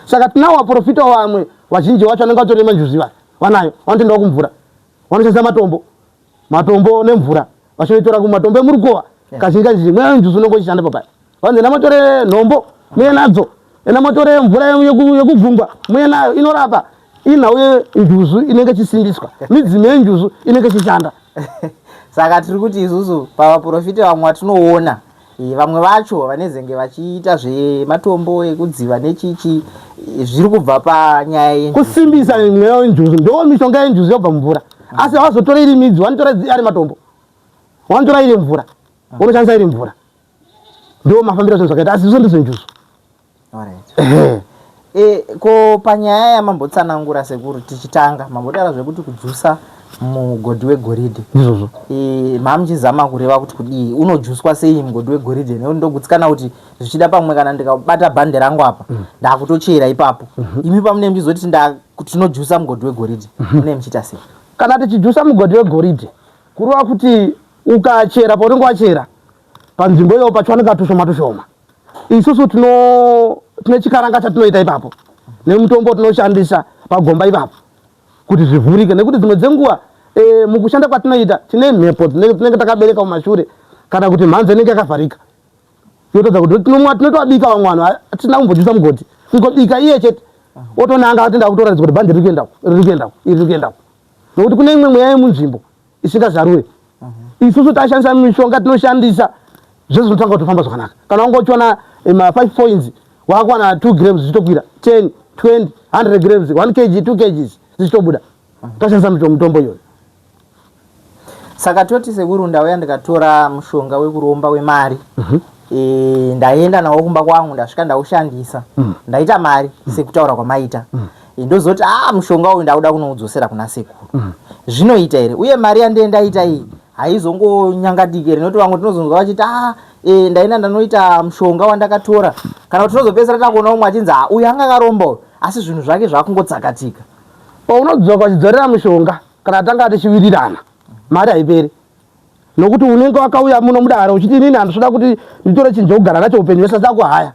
[SPEAKER 2] Saka tinawo vaprofita vamwe vazhinji vacho vanenge vatori nemanjuzu ivaya. Vanayo. Vanotoendawo kumvura. Vanoshandisa matombo. Matombo nemvura. Vachinoitora kumatombo emurukova. Kazhinji kazhinji mweya wenjuzu unenge uchishanda papaya. Vanzi enda motore nhombo muye nadzo. Enda motore mvura yekugungwa muye nayo inorapa. Inhau yenjuzu inenge ichisimbiswa. Midzimu yenjuzu inenge ichishanda.
[SPEAKER 1] Saka tiri kuti isusu pavaprofita vamwe vatinoona eh, vamwe vacho vanezenge vachiita zvematombo ekudziva nechichi eh, zviri kubva panyaya yenjuzu.
[SPEAKER 2] Kusimbisa mweya wenjuzu ndo mishonga yenjuzu yobva mumvura. Asi havazotore iri midzi, vanotora ari matombo. Vanotora iri mvura. Vanoshandisa iri mvura. Ndo mafambiro azvo zvakaita asi izvo ndidzo njuzu.
[SPEAKER 1] Alright. E, ko panyaya yamambotsanangura sekuru tichitanga mambotaura zvekuti kujusa mugodhi wegoridhe
[SPEAKER 2] Ndizvozvo.
[SPEAKER 1] E, mamuchizama kureva kuti kudii unojuswa sei mugodhi wegoridhe nekuti ndogutsikana kuti zvichida pamwe kana ndikabata bhande rangu apa mm. ndakutochera ipapo mm -hmm. imi pamune muchizoti tinojusa mugodhi wegoridhe mm -hmm. mune muchiita sei
[SPEAKER 2] kana tichijusa mugodhi wegoridhe kureva kuti ukachera paunenge wachera panzvimbo iyoyo pachiwanika tushoma tushoma isusu tino tine chikaranga chatinoita ipapo nemutombo tinoshandisa pagomba ipapo kuti zvivhurike nekuti dzimwe dzenguva e, mukushanda kwatinoita tine mhepo tinenge takabereka mumashure kana kuti mhanza inenge yakavharika yotadza kuti tinotoabika vamwe vanhu hatina kumbodyisa mugodhi kungobika iye chete otonanga ati ndakutoratidzwa kuti bhandi riri kuenda riri kuenda iri riri kuenda nokuti kune imwe mweya yemunzvimbo isingazarure isusu tashandisa mishonga tinoshandisa zvese zvinotanga kutofamba zvakanaka kana wanga uchiwana eh, ma 5 points wakuwana 2 grams zvichitokwira 10 20 100 grams 1 kg 2 kgs zvichitobuda tashandisa mitombo iyoyo
[SPEAKER 1] Saka toti sekuru ndauya ndikatora mushonga wekuromba wemari mm -hmm. E, ndaenda nawo kumba kwangu ndasvika ndaushandisa mm. ndaita mari mm. sekutaura kwamaita mm. E, ndozoti ah mushonga uyu ndakuda kunoudzosera kuna sekuru mm. Zvinoita here uye mari yandee ndaita iyi haizongonyangadiki here nekuti vamwe tinozonzwa vachiti ah e, ndaenda ndanoita mushonga wandakatora kana kuti tinozopedzisira takuona umwe achinzi ah uyu anga akaromba uyu asi zvinhu zvake zvakungotsakatika.
[SPEAKER 2] Paunodzoka uchidzorera mushonga kana tanga tichiwirirana mari haiperi nokuti unenge wakauya muno mudare uchiti inini handisvoda kuti nditore chinhu chekugara nacho upenyu hwese asi akuhaya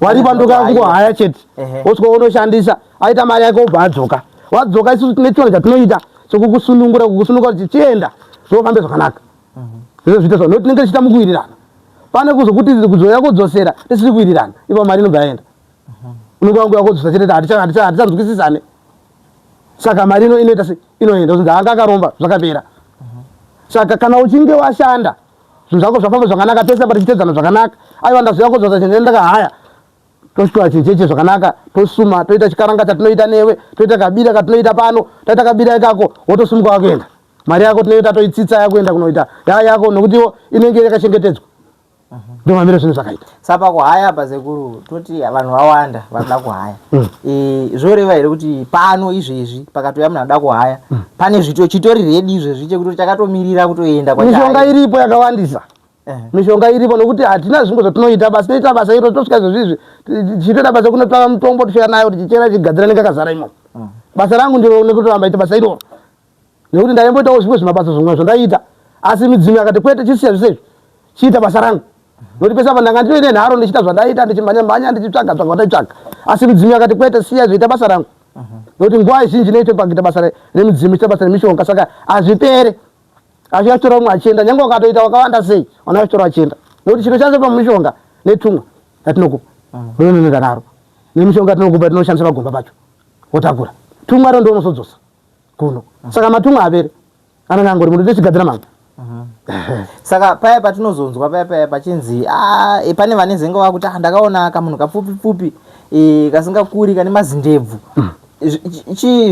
[SPEAKER 2] waripa ndokakungohaya chete wosvika wonoshandisa aita mari yake obva adzoka wadzoka isusu tine chivanhu chatinoita chekukusunungura kukusunungura kuti chienda zvofambe zvakanaka mhm. zvese zviite zva nokuti tinenge tichiita mukuwirirana pane kuzokuti kuzouya kudzosera tisiri kuwirirana ipa mari inobva yaenda mhm. unenge wanguya kodzosa chete hatichanzwisisane Saka mari ino inoita se inoenda zvinzi anga akaromba zvakapera. Saka kana uchinge washanda zvinhu zvako zvafamba zvakanaka pese apa tichitedzana zvakanaka. Aiwa ndazoya kodzosa chinhu ndakahaya. Tosvitora chinhu cheche zvakanaka tosuma toita chikaranga chatinoita newe toita kabira katinoita pano taita kabira ikako wotosumuka wakuenda. Mari yako tinoita toitsitsa yakuenda kunoita ya yako nokuti inenge yakachengetedzwa. Ndomamira zvinhu zvakaita.
[SPEAKER 1] Saka pakuhaya apa sekuru toti vanhu vawanda vanoda kuhaya. Mm. E, zvoreva here kuti pano izvezvi pakatouya munhu anoda kuhaya mm. pane zvito chitori redi izvezvi chekuti chakatomirira kutoenda
[SPEAKER 2] kwa Mishonga iripo yakawandisa. Eh. Mishonga iripo nokuti hatina zvimwe zvatinoita basi toita basa iro tosvika izvezvi izvi tichitoita basa kunotsvaka mutombo tosvika nayo tichichera tichigadzira nenge akazara imomo. Mm. Basa rangu ndiro nekutoramba ita basa iroro. Nekuti ndaimboitawo zvimwe zvimabasa zvimwe zvandaiita asi midzimu yakati kwete chisiya zvese izvi chiita basa rangu nokuti pese apa ndanga ndinoine nharo ndichiita zvandaiita ndichimhanya mhanya ndichitsvaga tsvaga vandaitsvaga asi midzimu yakati kwete siya zvoita basa rangu nokuti nguva zhinji inoitwa pakuita basa remidzimu ichiita basa remishonga saka hazvipere asi vachitora umwe achienda nyange wakatoita wakawanda sei vana vachitora vachienda nokuti chinoshandiswa pamishonga netumwa yatinokupa rinonoenda naro nemishonga yatinokupa tinoshandisa pagomba pacho wotakura tumwa ro ndounosodzosa kuno saka matumwa avere anenge angori munhu tochigadzira mamwe
[SPEAKER 1] Saka paya patinozonzwa paya paya pachinzi ah, e, pane vane zenga vakuti ah, ndakaona kamunhu kapfupi pfupi e, kasingakuri kane mazindebvu mm.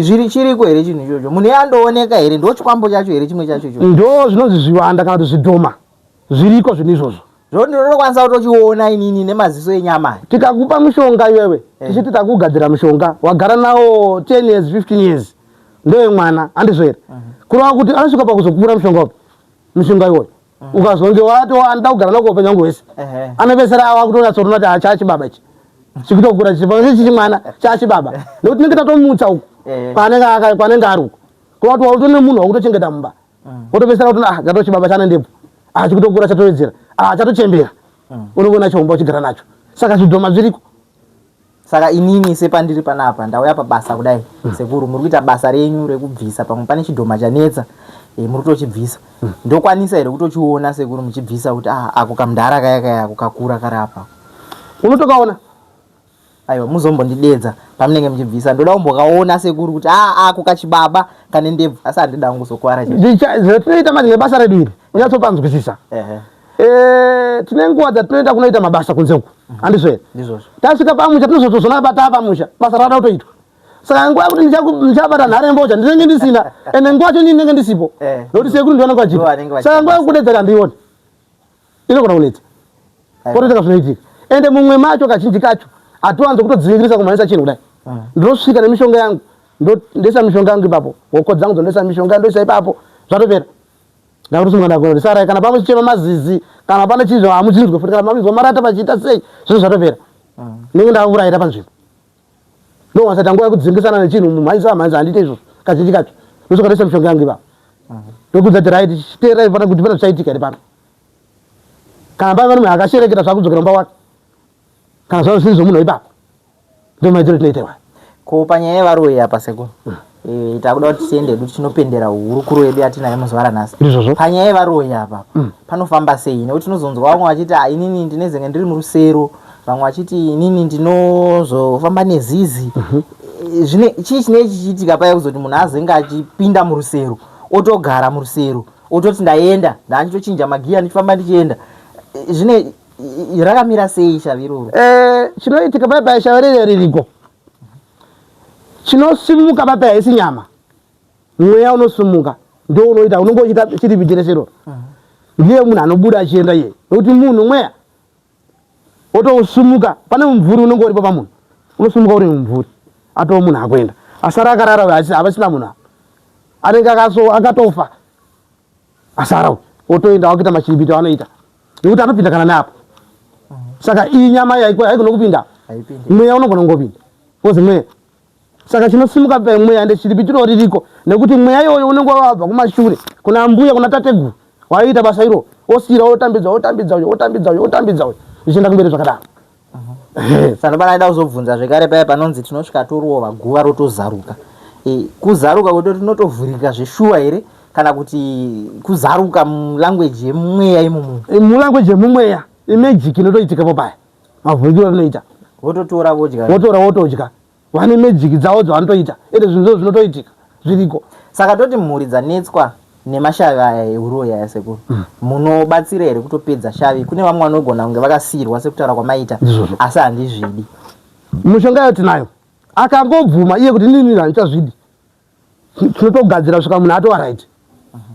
[SPEAKER 1] Zviri chiriko here chinhu ichocho munhu iye andooneka here ndo chikwambo chacho here chimwe chacho ichocho
[SPEAKER 2] ndo zvinonzi zviwanda kana kuti zvidhoma zviriko zvinhu izvozvo
[SPEAKER 1] Zvekuti ndinotokwanisa kutochiona inini nemaziso enyama.
[SPEAKER 2] Tikakupa mushonga iwewe eh. tichiti takugadzira mushonga wagara nawo 10 years 15 years ndewemwana handizvo here? Uh mhm. -huh. Kureva kuti anosvika pakuzokura mushonga upi mushonga iwoyo uh mhm. -huh. Ukazonge wati anoda kugara nako upenyu wangu hwese uh -huh. Anopedzisira ava kutonatsoona kuti hacha chibaba ichi. Chikutokura chichi mwana chachibaba nekuti tinenge tatomutsa uku eh. Kwanenge ari uku kuva kuti wautone munhu wakutochengeta mumba. Wotopedzisira kuti ah, chatochibaba chane ndebvu, ah, chikutokura chatowedzera, ah, chatochembera. Unenge unacho mumba uchigara nacho, saka zvidhoma zviriko.
[SPEAKER 1] Saka inini sepandiri panapa, ndauya pabasa kudai. Sekuru, muri kuita basa renyu rekubvisa, pamwe pane chidhoma chanetsa, muri kutochibvisa. Ndokwanisa here kutochiona sekuru muchibvisa kuti ah, ako kamudhara kaya kaya ako kakura kari apa?
[SPEAKER 2] Unotokaona.
[SPEAKER 1] Aiwa, muzombondidedza pamunenge muchibvisa, ndoda kumbokaona sekuru kuti ah, ako kachibaba kane ndebvu, asi handida hangu kuzokwara.
[SPEAKER 2] Zvatinoita manje nebasa redu iri, unyatsopanzwisisa. Tine nguva dzatinoenda kunoita mabasa kunze uku, handizvo here?
[SPEAKER 1] Ndizvozvo.
[SPEAKER 2] Tasvika pamusha tinozotozona bata pamusha basa rada kutoitwa, saka nguva yekuti ndichabata nharembocha ndinenge ndisina, ende nguva yacho ndinenge ndisipo nekuti sekuru ndivanenge vachiita, saka nguva yekudedzera handiioni, inogona kunetsa potoitaka zvinoitika. Ende mumwe macho kazhinji kacho hatiwanzo kutodzivikirisa kumhanyisa chinhu kudai. Ndinosvika nemishonga yangu, ndoisa mishonga yangu ipapo, hoko dzangu dzondoisa mishonga, ndoisa ipapo, zvatopera. Ndakutosimukanasarai kana pamuchichema mazizi kana pane chii hamuchinzwe futi, kana mamunzwa marata pachiita sei, zvose zvatopera. Ndinenge ndaurayira panzvimbo. Ndowasaita nguva yekudzingisana nechinhu mumhanyisa mhanyisa, handiite izvozvo kazhinji kacho. Ndosoka ndoisa mishonga yangu ipapo, ndokudza kuti right, chiteerai pana kuti pane zvichaitika here pano. Kana paiva nemunhu akashereketa, zvakudzokera mumba wake, kana zvava zvisiri zvomunhu ipapo. Ndomaitiro tinoita iwayo.
[SPEAKER 1] Ko panyaya yevaroyi apa sekuru, takuda kuti tiende hedu tichinopendera hurukuro yedu yatinayo muzuva ranhasi.
[SPEAKER 2] Ndizvozvo.
[SPEAKER 1] Panyaya yevaroyi apa panofamba sei? Nekuti tinozonzwa vamwe vachiti, "Ah, inini ndinezenge ndiri murusero," vamwe vachiti, "Inini ndinozofamba nezizi." Zvine chii chinee chichiitika paya kuzoti munhu azenge achipinda murusero, otogara murusero, ototi ndaenda ndaachitochinja magiya, ndichifamba ndichienda? Zvine rakamira sei shavi iroro?
[SPEAKER 2] Chinoitika paya shavi rere ririko, chinosimuka paya haisi nyama, mweya unosimuka ndio unoita unonge uchiita chiripi chirese. Ndiye munhu anobuda achienda iye, nekuti munhu mweya otosimuka, pane mumvuri unenge uripo pamunhu, unosimuka uri mumvuri, atoo munhu akuenda, asara akarara havasina munhu apa, anenge akatofa, asara otoenda wakuita machiripito anoita, nekuti anopinda kana neapo. Saka iyi nyama iyi haigona kupinda, mweya unogona kungopinda kozi mweya. Saka chinosimuka pamweya ndechiripitiro ririko, nekuti mweya iwoyo unenge wabva kumashure kuna mbuya, kuna tateguru waiita basa iro, osira otambidza, otambidza uyo, otambidza uyo, otambidza uyo, zvichienda kumberi zvakadaro.
[SPEAKER 1] Saka panaida kuzobvunza zvekare paya panonzi tinosvika torova guva rotozaruka. Kuzaruka kuti rinotovhurika zveshuwa here, kana kuti kuzaruka mulanguage yemumweya imomo?
[SPEAKER 2] Mulanguage yemumweya, imagic inotoitikapo paya, mavhurikiro rinoita.
[SPEAKER 1] Vototora vodya.
[SPEAKER 2] Votora votodya, vane magic dzavo dzavanotoita, ende zvinhu zvo zvinotoitika, zviriko.
[SPEAKER 1] Saka toti mhuri dzanetswa nemashavi aya euroyi aya, sekuru, munobatsira here kutopedza shavi? Kune vamwe vanogona kunge vakasiyirwa sekutaura kwamaita,
[SPEAKER 2] Ndizvozvo.
[SPEAKER 1] asi handizvidi.
[SPEAKER 2] Mishonga yayo tinayo, akangobvuma iye kuti nini handichazvidi, tinotogadzira kusvika munhu atova right.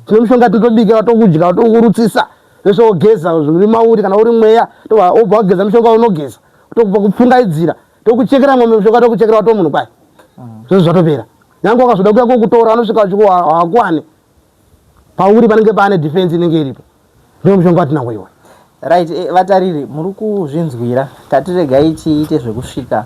[SPEAKER 2] Tine mishonga tinotobika, tokudya, tokurutsisa zvese, wogeza zviri mauri. Kana uri mweya, wobva wageza mishonga, unogeza, tokupa kupfungaidzira, tokuchekera mwombe mishonga, tokuchekera wato munhu kwai, zvese zvatopera. Nyange wakazoda kuya kokutora, vanosvika hawakuwane pauri, panenge paane defense inenge iripo. Ndiyo mishonga watinawo iwoyo.
[SPEAKER 1] Right, vatariri muri kuzvinzwira, tatiregai tiite zvekusvika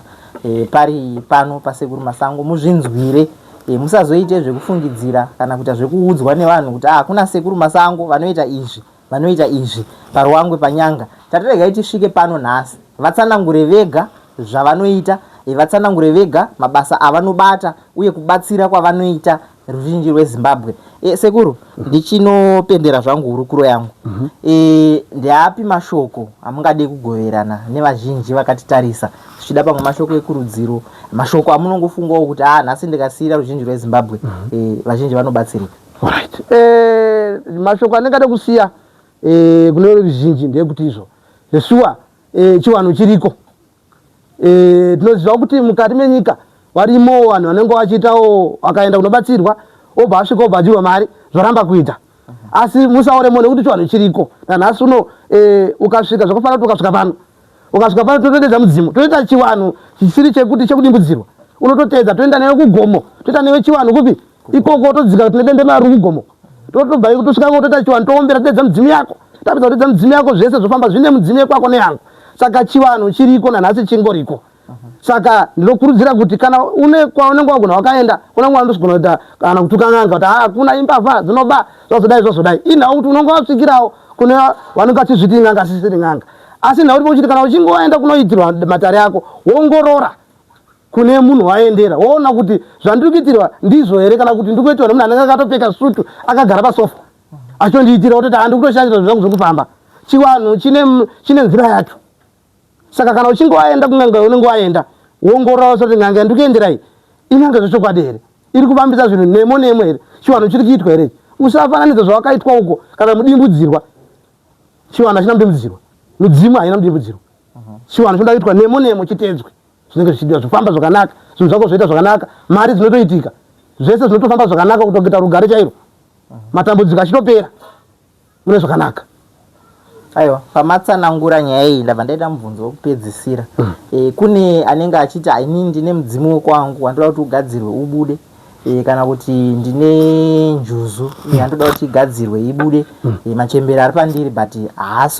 [SPEAKER 1] pari pano paSekuru Masango muzvinzwire. Musazoite zvekufungidzira kana kuita zvekuudzwa nevanhu kuti ah, kuna Sekuru Masango vanoita izvi, vanoita izvi paRuwangwe panyanga. Tatiregai tisvike pano nhasi vatsanangure vega zvavanoita, vatsanangure vega mabasa avanobata uye kubatsira kwavanoita ruzhinji rweZimbabwe. Sekuru, ndichinopendera zvangu hurukuro yangu, ndeapi mashoko amungade kugoverana nevazhinji vakatitarisa, zvichida pamwe mashoko ekurudziro, mashoko amunongofungawo kuti a nhasi ndikasiyira ruzhinji rweZimbabwe, vazhinji vanobatsirika?
[SPEAKER 2] Right. Mashoko andingade kusiya kune ruzhinji ndeyekuti izvo zveshuwa chivanhu chiriko. Tinoziva kuti mukati menyika varimo vanhu vanenge vachiitawo, vakaenda kunobatsirwa, obva asvika obva adyiwa mari, zvoramba kuita. Asi musaoremo nekuti chivanhu chiriko nanhasi uno. Ukasvika zvakafanira kuti ukasvika pano, ukasvika pano, totodedza mudzimu, toita chivanhu chisiri chekuti chekudimbudzirwa, unototeedza, toenda newe kugomo, toita newe chivanhu kupi ikoko, todzika tine dende mari kugomo, totobva iko tosvika ko, toita chivanhu, toombera, todedza mudzimu yako. Tapedza kutedza mudzimu yako, zvese zvofamba zvine mudzimu yekwako neyangu. Saka chivanhu chiriko nanhasi, chingoriko. Saka ndinokurudzira kuti kana une kwaunenge wagona wakaenda, kuna mwana ndosugona kuita kana kutuka n'anga kuti haa kuna imbavha dzinoba zvazodai zvazodai. Inhau kuti unonge wasvikirawo kune vanenge vachizviti n'anga asisiri n'anga. Asi nhau iripo uchiti kana uchinge waenda kunoitirwa matare ako wongorora kune munhu waendera woona kuti zvandiri kuitirwa ndizvo here kana kuti ndiri kuitirwa nemunhu anenge akatopfeka sutu akagara pasofa achitondiitira wototi handi kutoshandira zvinhu zvangu zviri kufamba. Chivanhu chine chine nzira yacho. Saka kana uchinge waenda kun'anga yaunenge waenda, wongorora wose kuti n'anga yandiri kuendera iyi in'anga zvechokwadi here? Iri kufambisa zvinhu nemo nemo here? Chivanhu chiri kuitwa here ichi? Usafananidza zvawakaitwa uko kana mudimbudzirwa. Chivanhu hachina mudimbudzirwa. Midzimu haina mudimbudzirwa. Chivanhu chinoda kuitwa nemo nemo chitedzwe. Zvinenge zvichidiwa zvofamba zvakanaka, zvinhu zvako zvoita zvakanaka, mari dzinotoitika. Zvese zvinotofamba zvakanaka kutokuita rugare chairo. Matambudziko achitopera. mune zvakanaka.
[SPEAKER 1] Aiwa, pamatsanangura nyaya iyi ndabva ndaita mubvunzo wekupedzisira. E, kune anenge achiti ini ndine mudzimu wekwangu wandoda kuti ugadzirwe ubude e, kana kuti ndine njuzu yandoda kuti igadzirwe ibude. E, machembere ari pandiri but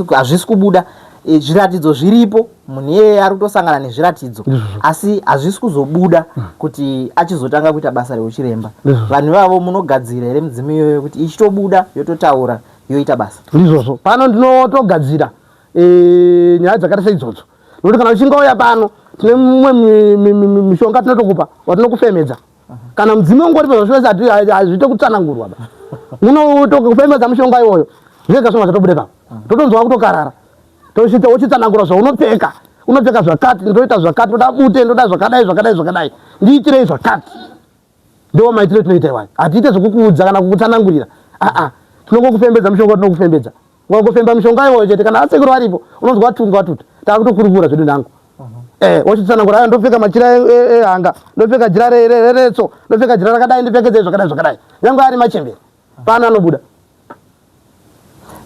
[SPEAKER 1] hazvisi kubuda. E, zviratidzo zviripo, munhu iyeye ari kutosangana nezviratidzo asi hazvisi kuzobuda kuti achizotanga kuita basa reuchiremba. Vanhu ivavo munogadzira here midzimu iyoyo kuti ichitobuda yototaura yoita basa?
[SPEAKER 2] Ndizvozvo, pano ndinotogadzira e, nyaya dzakaita seidzodzo, nokuti kana uchinge uya pano tine mumwe mishonga tinotokupa watinokufemedza. Kana mudzimu ungori pazvose hazviite kutsanangurwa ba, unotokufemedza mushonga iwoyo zvega zvonga zvatobuda ipapo, totonzwa kutokarara, tosvika wochitsanangura zvaunopfeka, unopfeka zvakati, ndoita zvakati, ndoda bute, ndoda zvakadai zvakadai zvakadai, ndiitirei zvakati. Ndiwo maitiro tinoita iwayo, hatiite zvekukuudza kana kukutsanangurira, aa tinongokufembedza mushonga, tinokufembedza wakufemba mishonga iwoyo chete. Kana asekuru varipo unonzwa watunga watuta, takutokurukura zvedu nhangu. Eh, wochitsanangura ayo, ndopfeka machira ehanga, ndopfeka jira reretso, ndopfeka jira rakadai, ndipfekedzei zvakadai zvakadai, nyange ari machembere pano anobuda.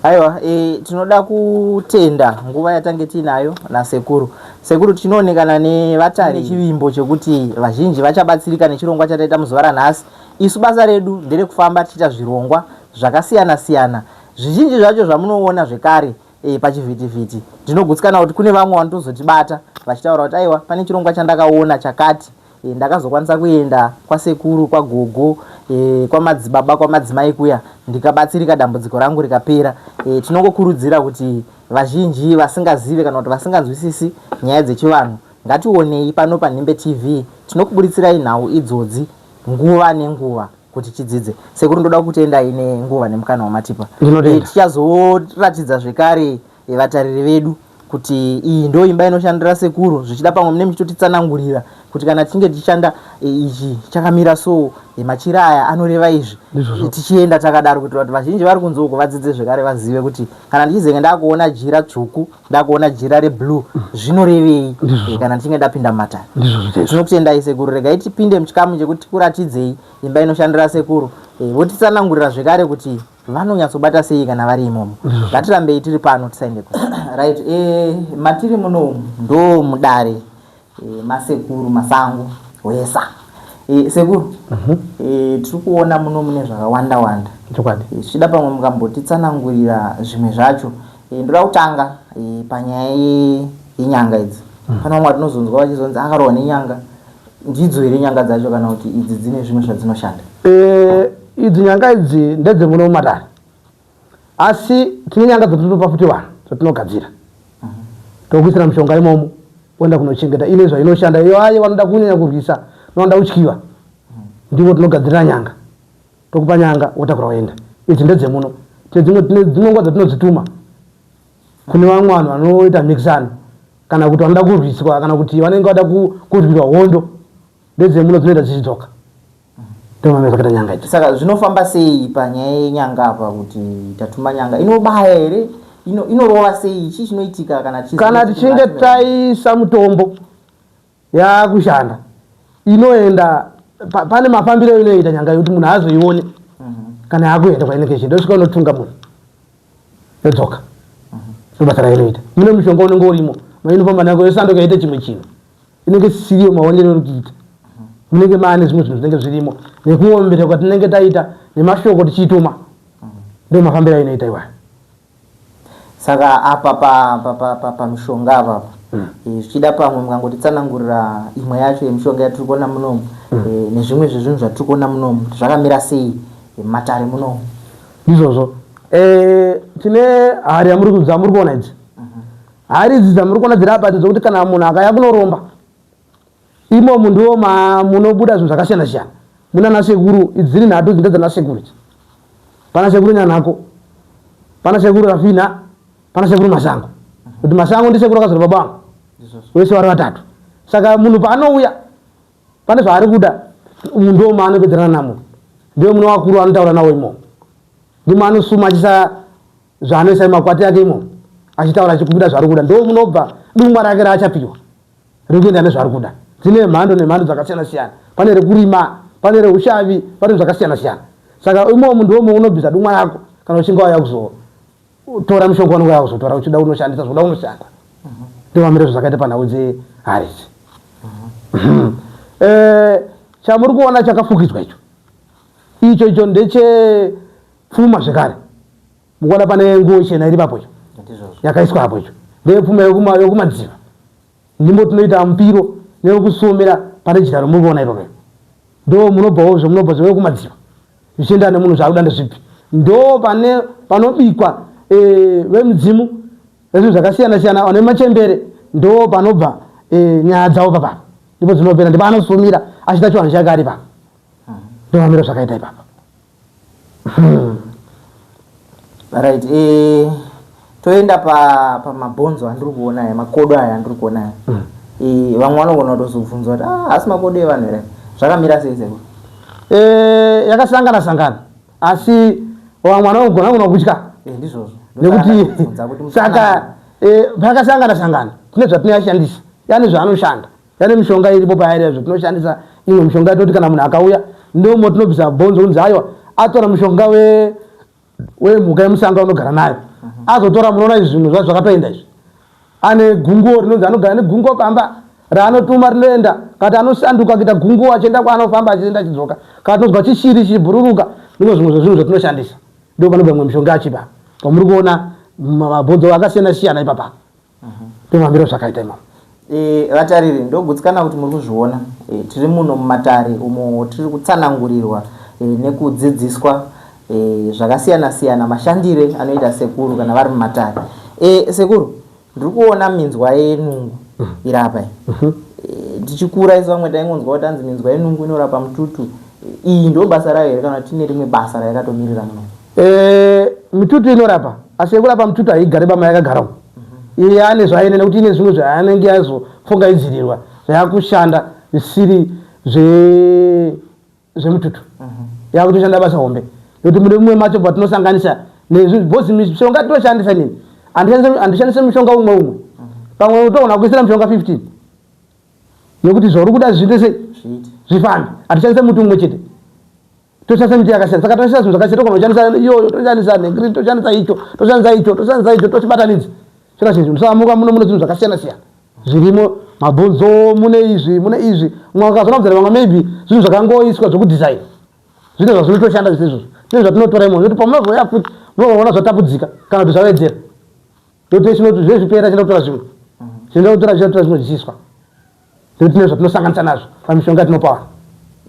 [SPEAKER 1] Aiwa, e, tinoda kutenda nguva yatange tiinayo nasekuru. Sekuru, tinoonekana nevatari chivimbo chekuti vazhinji vachabatsirika nechirongwa chataita muzuva ranhasi. Isu basa redu nderekufamba tichiita zvirongwa zvakasiyana siyana. Zvizhinji zvacho zvamunoona zvekare e, pachivhitivhiti. Ndinogutsikana kuti kune vamwe vanotozotibata vachitaura kuti aiwa, pane chirongwa chandakaona chakati e, ndakazokwanisa kuenda kwasekuru, kwagogo, e, kwamadzibaba, kwamadzimai kuya, ndikabatsirika, dambudziko rangu rikapera. E, tinongokurudzira kuti vazhinji vasingazive kana kuti vasinganzwisisi nyaya dzechivanhu, ngationei pano paNhimbe TV, tinokuburitsirayi nhau idzodzi nguva nenguva kuti tidzidze. Sekuru, ndoda kukutendai nenguva nemukana wamatipa.
[SPEAKER 2] E,
[SPEAKER 1] tichazoratidza zvekare e, vatariri vedu kuti iyi ndo imba inoshandira sekuru. Zvichida pamwe mune muchitotitsanangurira kuti kana tichinge tichishanda e, ichi chakamira so, e, machira aya anoreva izvi, tichienda takadaro kuitira kuti vazhinji vari kunze uko vadzidze zvekare, vazive kuti kana ndichizenge ndakuona jira tsvuku, ndakuona jira reblue zvinorevei e, kana ndichinge ndapinda mumatare. Tinokutendai sekuru. Regai tipinde muchikamu chekuti tikuratidzei imba inoshandira sekuru, e, votitsanangurira zvekare kuti vanonyatsobata sei kana vari imomo. Ngatirambei tiri pano, tisaende ku right. E, matiri munomu ndo mudare e, masekuru Masango Hwesa. E, sekuru, e, tiri kuona muno mune zvakawanda wanda.
[SPEAKER 2] Chokwadi.
[SPEAKER 1] Zvichida pamwe mukambotitsanangurira zvimwe zvacho. E, ndoda kutanga e, panyaya yenyanga idzi. Pane vamwe vatinozonzwa vachizonzi akarohwa nenyanga. Ndidzo here nyanga dzacho kana kuti idzi dzine zvimwe zvadzinoshanda?
[SPEAKER 2] E, idzi nyanga idzi ndedzemuno mumatare, asi tine nyanga dzatinotopa futi vanhu dzatinogadzira, tokuisira mishonga imomo, oenda kunochengeta, ine zvainoshanda iyo. Aye vanoda kunyanya kurwisa vanoda kutyiwa, ndivo tinogadzirira nyanga, tokupa nyanga, wotakura woenda. Idzi ndedzemuno. Tine dzimwe, tine dzimwe nguva dzatinodzituma kune vamwe vanhu vanoita mhikisano kana kuti vanoda kurwiswa kana kuti vanenge vada kurwirwa hondo. Ndedzemuno, dzinoenda dzichidzoka. Ndomamira zvakaita nyanga idzi.
[SPEAKER 1] Saka zvinofamba sei panyaya yenyanga apa, kuti tatuma nyanga inobaya here, inorova sei, chii chinoitika kana
[SPEAKER 2] Kana tichinge taisa mutombo yakushanda, inoenda pane mafambiro inoita nyanga yekuti munhu azoione kana yakuenda kwainenge ichienda, yosvika unotunga munhu, yodzoka. Ndobasa rainoita. Mune mushonga unenge urimo mainofamba nako, yosanduka yoita chimwe chinhu inenge isiriyo maonero iri kuita. Munenge maane zvimwe zvinhu zvinenge zvirimo nekuombera kwatinenge taita nemashoko tichiituma. Ndo mafambiro ainoita iwayo.
[SPEAKER 1] Saka apa pamishonga pa, pa, pa, apapa. Eh, zvichida pamwe mukangotitsanangurira imwe yacho yemishonga yatiri kuona munomu eh, nezvimwe zvezvinhu zvatiri kuona munomu kuti zvakamira sei eh, mumatare munomu.
[SPEAKER 2] Ndizvozvo. Eh, tine hari yamuri dzamuri kuona idzi. Hari idzi dzamuri kuona dziri apa dzokuti kana munhu akaya kunoromba imomu ndiwo munobuda zvinhu zvakasiyana siyana. Muna nasekuru idzi dziri nhatu idzi ndedzanasekuru idzi. Pana sekuru Nyanhako, pana sekuru Rafina, pana sekuru Masango. Kuti Masango ndisekuru akazora baba vangu. Vese vari vatatu. Saka munhu paanouya pane zvaari kuda umu ndo maanopedzerana namo. Ndiwo mune vakuru anotaura nawo imomo. Ndimo anosuma achisa zvaanoisa makwati ake imomo achitaura achikubuda zvaari kuda. Ndo munobva dumwa rake raachapiwa rekuenda nezvaari kuda. Dzine mhando nemhando dzakasiyana siyana. Pane rekurima, pane reushavi, pane zvakasiyana siyana. Saka imomo ndomo unobvisa dumwa rako kana uchinge wauya kuzotora mishonga wanenge wauya kuzotora uchida unoshandisa zvoda unoshanda. Ndovamire zvakaita panhau dzehari idzi. Eh, chamuri kuona chakafukidzwa icho icho icho ndechepfuma zvekare. Mukuona pane nguo chena iri papo icho yakaiswa apo icho ndeyepfuma yokumadziva. Ndimo tinoita mupiro newekusomera pane jira romuri kuona iroro ndo munobvawo zvemunobva zvewekumadziva zvichienda nemunhu zvaakuda ndezvipi ndo pane panobikwa e, vemudzimu nezvinhu zvakasiyana siyana vane machembere ndo panobva e, nyaya dzavo papa ndipo dzinopera ndipo anosumira achiita chivanhu chake ari papa ndomamiro zvakaita ipapa.
[SPEAKER 1] Right, eh, toenda pa pamabhonzo andiri kuona aya makodo aya andiri kuona aya. Eh, vamwe vanogona kutozobvunza kuti ah, asi makodo evanhu here zvakamira sei sekuru?
[SPEAKER 2] Eh, yakasangana sangana asi vamwe vanogona kuna kutya.
[SPEAKER 1] Eh, ndizvozvo.
[SPEAKER 2] Nekuti saka eh, pakasangana sangana tine zvatinoyashandisa yani zvaanoshanda. Yane mishonga iripo pairi yazvo tinoshandisa imwe mishonga yatoti kana munhu akauya ndomo tinobvisa bhonzo kunzi aiwa atora mushonga we wemhuka yemusango anogara nayo azotora munoona izvi zvinhu zvacho zvakatoenda izvi ane gunguo rinonzi anogara negunguo pamba raanotuma rinoenda kati anosanduka kuita gunguo achienda kwaanofamba achienda achidzoka kana tinonzwa chishiri chichibhururuka ndiko zvimwe zvezvinhu zvatinoshandisa ndo panobva imwe mishonga achipa pamuri kuona mabhonzo akasiyana siyana ipapa Ndomambiro zvakaita imomo.
[SPEAKER 1] E, vatariri ndogutsikana kuti muri kuzviona e, tiri muno mumatare umo tiri kutsanangurirwa e, nekudzidziswa e, zvakasiyana siyana mashandire anoita sekuru kana vari mumatare e, sekuru ndiri kuona minzwa yenungu iri apa iyi e, tichikura isu vamwe taingonzwa kuti anzi minzwa yenungu inorapa mututu iyi ndo basa rayo here kana tine rimwe basa rayakatomirira muno
[SPEAKER 2] Eh, mitutu inorapa asi yekurapa mitutu haigare pama yakagara umu iye ane zvaine nekuti ine zvimwe zvaanenge yazopfungaidzirirwa zvayakushanda zvisiri zvemututu yakutoshanda basa hombe nekuti mune mumwe macho patinosanganisa nezvi bhozi mishonga tinoshandisa nini handishandise mishonga umwe umwe pamwe utoona kuisira mishonga 15 nekuti zvauri kuda zviite sei zvifambe hatishandise muti umwe chete toshandisa miti yakasiyana saka toshandisa zvinhu zvakasiyana togona kushandisa iyoyo toshandisa nhengiri toshandisa icho toshandisa icho toshandisa icho tochibatanidza chona chinhu saka muka muno mune zvinhu zvakasiyana siyana zvirimo mabhonzo mune izvi mune izvi mumwe akazoona kudzana vamwe maybe zvinhu zvakangoiswa zvekudesign zvine zvazvinotoshanda zvese izvozvo zvine zvatinotora imomo zvekuti pamunozouya futi munoona zvatapudzika kana kuti zvawedzera ndokuti zvezvipera chinoda kutora zvimwe chinoda kutora chinotora zvimwe zvichiswa Nekuti tine zvatinosanganisa nazvo pamishonga yatinopa vanhu.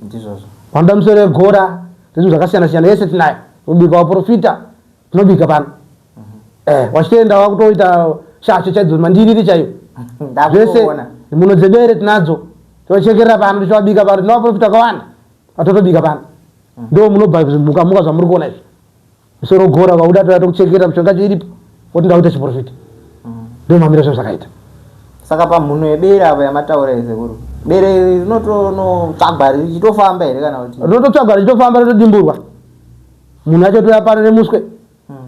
[SPEAKER 1] Ndizvozvo.
[SPEAKER 2] Vanoda misoro yegora nezvinhu zvakasiyana siyana yese tinayo. Kubika vaprofita tinobika pano. Eh, wachitoenda wakutoita shasha chaidzo mandiriri chaiyo. Zvese muno dzebere tinadzo. Tochekerera pano tichivabika pano tine vaprofita vakawanda vatotobika pano. Ndo munobva zvimuka muka zvamuri kuona izvi. Musoro gora vauda toda tokuchekerera mishonga yacho iripo woti ndakuita chiprofita ndomamira zvinhu zvakaita.
[SPEAKER 1] Saka pamhuno yebere apo yamataura iyi sekuru bere iri rinotonotsvagwa richitofamba here kana kuti
[SPEAKER 2] rinototsvagwa richitofamba rotodimburwa munhu acho toya pano nemuswe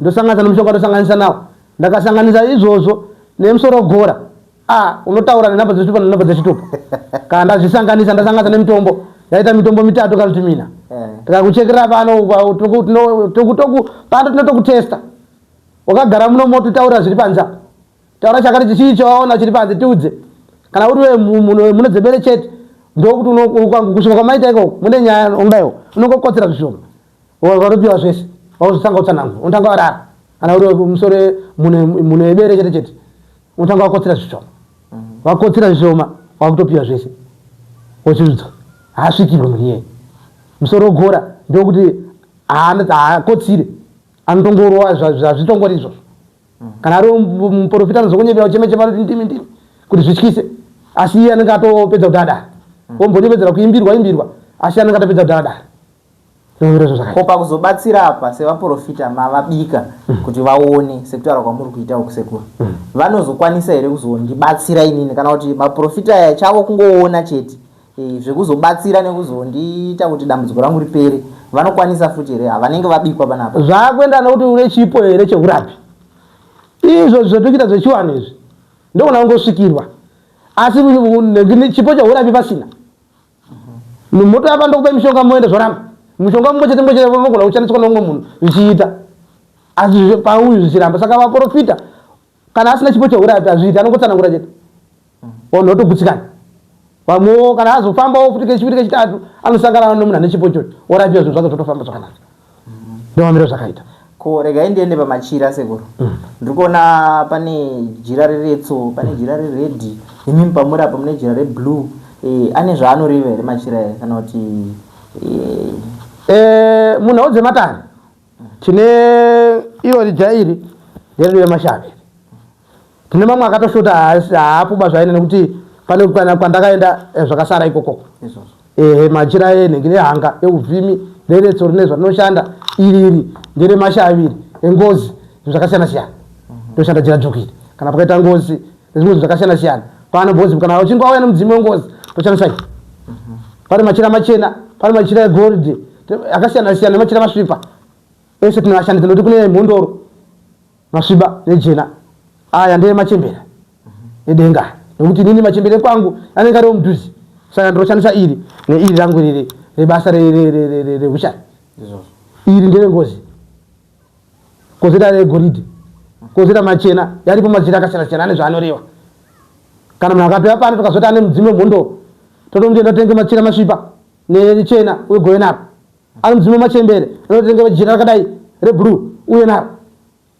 [SPEAKER 2] ndosanganisa nemushonga ndosanganisa nawo ndakasanganisa izvozvo nemusoro gora Ah, unotaura nenhamba dzechitupa nenhamba dzechitupa. Kana ndazvisanganisa ndasanganisa nemitombo. Yaita mitombo mitatu kana kuti mina. Eh. Tikakuchekera pano toku pano tinotokutesta. Wakagara muno mototaura zviri panze. Taura chakati chii chawaona chiri panze tiudze. Kana uri munhu mune dzebere chete ndokuti kusvika kwamaita ikoko mune nyaya unodaiwo unongokotsera zvishoma. Watopiwa zvese wauzotanga kutsanangura unotanga warara kana uri musoro mune yebere chete chete unotanga wakotsera zvitsva. Vakotsira zvishoma wakutopiwa zvese wochiudzwa haasvikirwe munhu iyeye. Musoro gora ndokuti haakotsire anotongorowa zvazvitongori izvozvo. Kana ari muprofita anozokonyepera kuchema chema anoti ndimi ndimi kuti zvityise asi iye anenge atopedza kuti adare. Wombonyepedzera kuimbirwa imbirwa asi anenge atopedza kuti adare.
[SPEAKER 1] Ko pakuzobatsira apa sevaporofita mavabika mm. kuti vaone sekutaura kwamuri kuita uku sekuru mm. vanozokwanisa here kuzondibatsira inini kana kuti maporofita aya chavo kungoona chete e, zvekuzobatsira nekuzondiita kuti dambudziko rangu ripere vanokwanisa futi here havanenge vabikwa panapa
[SPEAKER 2] zvakuenda nekuti une chipo here cheurapi izvo zvatikuita zvechiwanhu izvi ndokuna kungosvikirwa asi chipo cheurapi pasina Moto apa ndokupa mishonga moenda zvoramba. Mushonga mumwe chete mumwe chete unogona kushandiswa neumwe munhu zvichiita. Asi pauyu zvichiramba. Saka vaprofita kana asina chipo cheurapi hazviiti anongotsanangura chete. Vanhu votogutsikana. Vamwewo kana azofambawo futi kechipiri kechitatu anosangana nemunhu ane chipo ichocho orapiwa zvinhu zvake zvotofamba zvakanaka. Ndomamiro zvakaita.
[SPEAKER 1] Ko regai ndiende pamachira sekuru. Mm. Ndiri kuona pane jira reretso, pane jira rered, imi pamuri apa mune jira reblue. Eh, ane zvaanoreva here machira aya kana kuti
[SPEAKER 2] eh, eh munhau dzematare tine iro rija iri nderedu yemashavi. Tine mamwe akatoshota haapuba zvaine nekuti pane kwandakaenda eh, zvakasara ikokoko. Ehe machira enhenge nehanga euvhimi reretso rine zvarinoshanda iri iri nderemashavi iri engozi zvinhu zvakasiyana siyana ndoshanda jira dzvuku iri kana pakaita ngozi nezvimwe zvinhu zvakasiyana siyana pano bhozi kana uchinge wauya nemudzimu wengozi toshandisa iyi pane machira machena pane machira egoridhe akasiyana siyana nemachira masvipa ese tinoashandisa nekuti kune mhondoro Masviba nejena aya ndeemachembere edenga nekuti inini machembere ekwangu anenge ariwo mudhuze saka ndinoshandisa iri neiri rangu riri rebasa rehushani iri nderengozi kozoita regoridhe kozoita machena yaripo machena akasiyana siyana ane zvaanoreva kana munhu akatouya pano tikazoti ane mudzimu wemhondoro totomuti enda tenge machira masvipa nechena uye naro Ane mudzimu wemachembere anotenga jira rakadai reblue uye naro.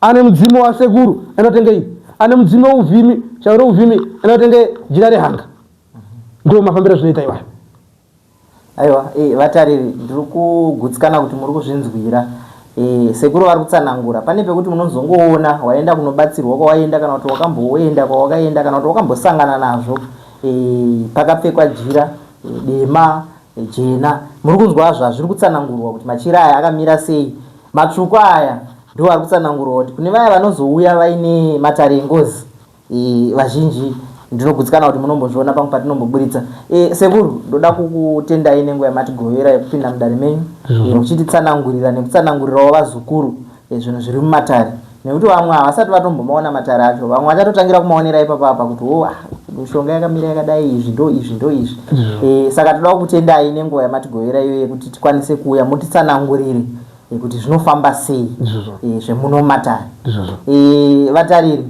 [SPEAKER 2] Ane mudzimu wasekuru anotenga iyi. Ane mudzimu weuvhimi shavi reuvhimi anotenga jira rehanga. Ndiwo mafambiro azvinoita iwayo.
[SPEAKER 1] Aiwa, eh, vatariri ndiri kugutsikana kuti muri kuzvinzwira. Eh, sekuru vari kutsanangura pane pekuti munozongoona waenda kunobatsirwa kwawaenda kana kuti wakamboenda kwawakaenda kana kuti wakambosangana nazvo eh, pakapfekwa jira eh, dema Jena. Muri kunzwa zvazviri kutsanangurwa kuti machira aya akamira sei. Matsvuku aya ndiwo ari kutsanangurwa kuti kune vaya vanozouya vaine matare engozi e, vazhinji ndinogutsikana kuti munombozviona pamwe patinomboburitsa. E, sekuru ndoda kukutendai nenguva yamatigovera yekupinda mudare menyu e, muchititsanangurira nekutsanangurirawo vazukuru e, zvinhu zviri mumatare nekuti vamwe havasati vatombomaona matare acho vamwe vachatotangira kumaonera ipapa apa kuti o oh, ah, mishonga yakamira yakadai izvi ndo izvi ndo izvi e, saka toda kukutendai nenguva yamatigovera iyo yekuti tikwanise kuuya mutitsanangurire e, kuti zvinofamba sei e, zvemuno matare e, vatariri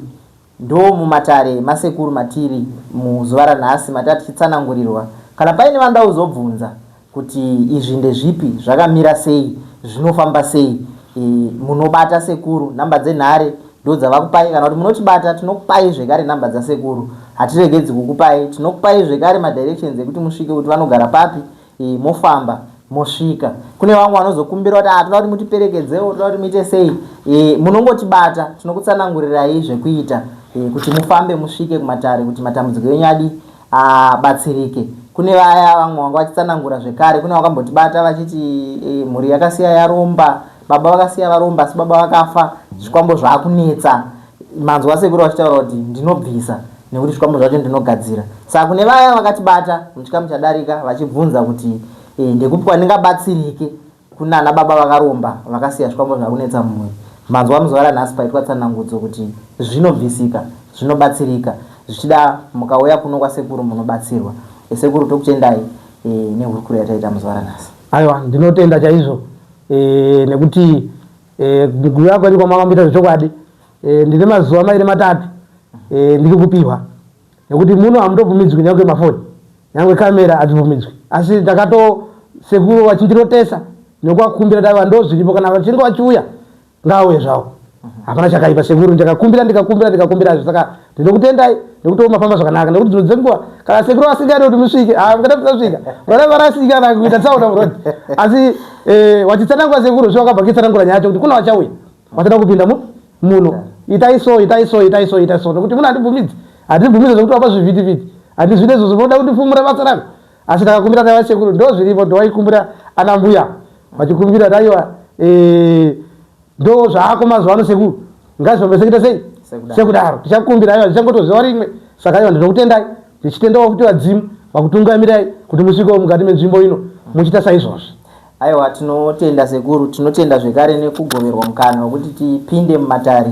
[SPEAKER 1] Ndoo mumatare masekuru matiri muzuva ranhasi mata tichitsanangurirwa kana paine vanoda kuzobvunza kuti izvi ndezvipi zvakamira sei zvinofamba sei e, munobata sekuru nhamba dzenhare ndodzavakupai kana kuti munotibata tinokupai zvekare nhamba dzasekuru hatiregedzi kukupai tinokupai zvekare madirections ekuti musvike kuti vanogara papi e, mofamba mosvika kune vamwe vanozokumbira kuti ah, toda kuti mutiperekedzewo toda kuti muite sei e, munongotibata tinokutsanangurirai zvekuita e, kuti mufambe musvike kumatare kuti matambudziko enyu adi abatsirike kune vaya vamwe vanga vachitsanangura zvekare kune vakambotibata vachiti e, mhuri yakasiya yaromba baba vakasiya varomba asi baba vakafa zvikwambo zvaakunetsa Manzwa sekuru vachitaura kuti ndinobvisa nekuti zvikwambo zvacho ndinogadzira. Saka kune vaya vakatibata muchikamu chadarika vachibvunza kuti e, ndekupi kwandingabatsirike kunana baba vakaromba vakasiya zvikwambo zvakunetsa mumhuri. Manzwa muzuva ranhasi paitwa tsanangudzo kuti zvinobvisika, zvinobatsirika. Zvichida mukauya kuno kwasekuru munobatsirwa. E, sekuru tokutendai e, nehurukuro yataita muzuva ranhasi.
[SPEAKER 2] Aiwa ndinotenda chaizvo e, nekuti Eh, kuuya kwedu kwamakamboita zvechokwadi eh, ndine mazuva mairi matatu eh, ndiri kupihwa nekuti muno hamutobvumidzwi nyange mafoni nyange kamera hadzibvumidzwi asi ndakato sekuru vachindirotesa nekuvakumbira daiva ndozviripo kana vachinge vachiuya ngaauye zvavo. Hapana chakaipa sekuru, ndikakumbira ndikakumbira ndikakumbira zve saka ndinokutendai nekuti mafamba zvakanaka nekuti dzimwe dzenguva kana sekuru asingade kuti musvike ah mukada kusasvika vana varasika kana kuita tsaona muroad asi eh, wachitsanangura sekuru zve wakabva kitsanangura nyaya yacho kuti kuna vachauya vachada kupinda mu muno itai so itai so itai so itai so nekuti muno handibvumidzi handibvumidzi zvekuti wapa zvivhitivhiti handizvide izvozvo munoda kundifumura basa rangu asi takakumbira nava sekuru ndo zviripo ndowaikumbira ana mbuya vachikumbira taiwa eh, ndo zvaako mazuva ano sekuru ngazvifambe sekuita sei sekudaro tichakumbira aiwa zvichangotoziva rimwe saka aiwa ndinokutendai ndichitendawo futi vadzimu vakutungamirai kuti musvikewo mukati menzvimbo ino muchiita saizvozvi
[SPEAKER 1] Aiwa tinotenda sekuru, tinotenda zvekare nekugoverwa mukana wekuti tipinde mumatare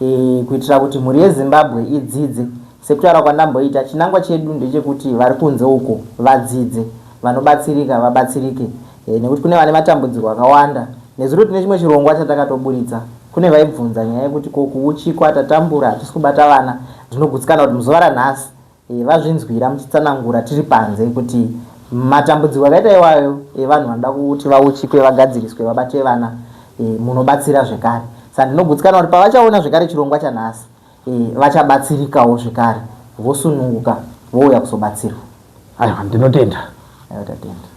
[SPEAKER 1] e, kuitira kuti mhuri yeZimbabwe idzidze. Sekutaura kwandamboita, chinangwa chedu ndechekuti vari kunze uko vadzidze, vanobatsirika vabatsirike e, nekuti kune vane matambudziko akawanda. Nezuro tine chimwe chirongwa chatakatoburitsa, kune vaibvunza nyaya yekuti ko kuuchikwa tatambura hatisi kubata vana. Ndinogutsikana kuti muzuva ranhasi E, vazvinzwira muchitsanangura tiri panze kuti matambudziko akaita iwayo evanhu vanoda kuti vauchikwe vagadziriswe vabate vana e, munobatsira zvekare saka ndinogutsikana kuti pavachaona zvekare chirongwa chanhasi e, vachabatsirikawo zvekare vosununguka vouya kuzobatsirwa.
[SPEAKER 2] Aiwa ndinotenda.
[SPEAKER 1] Aiwa tatenda.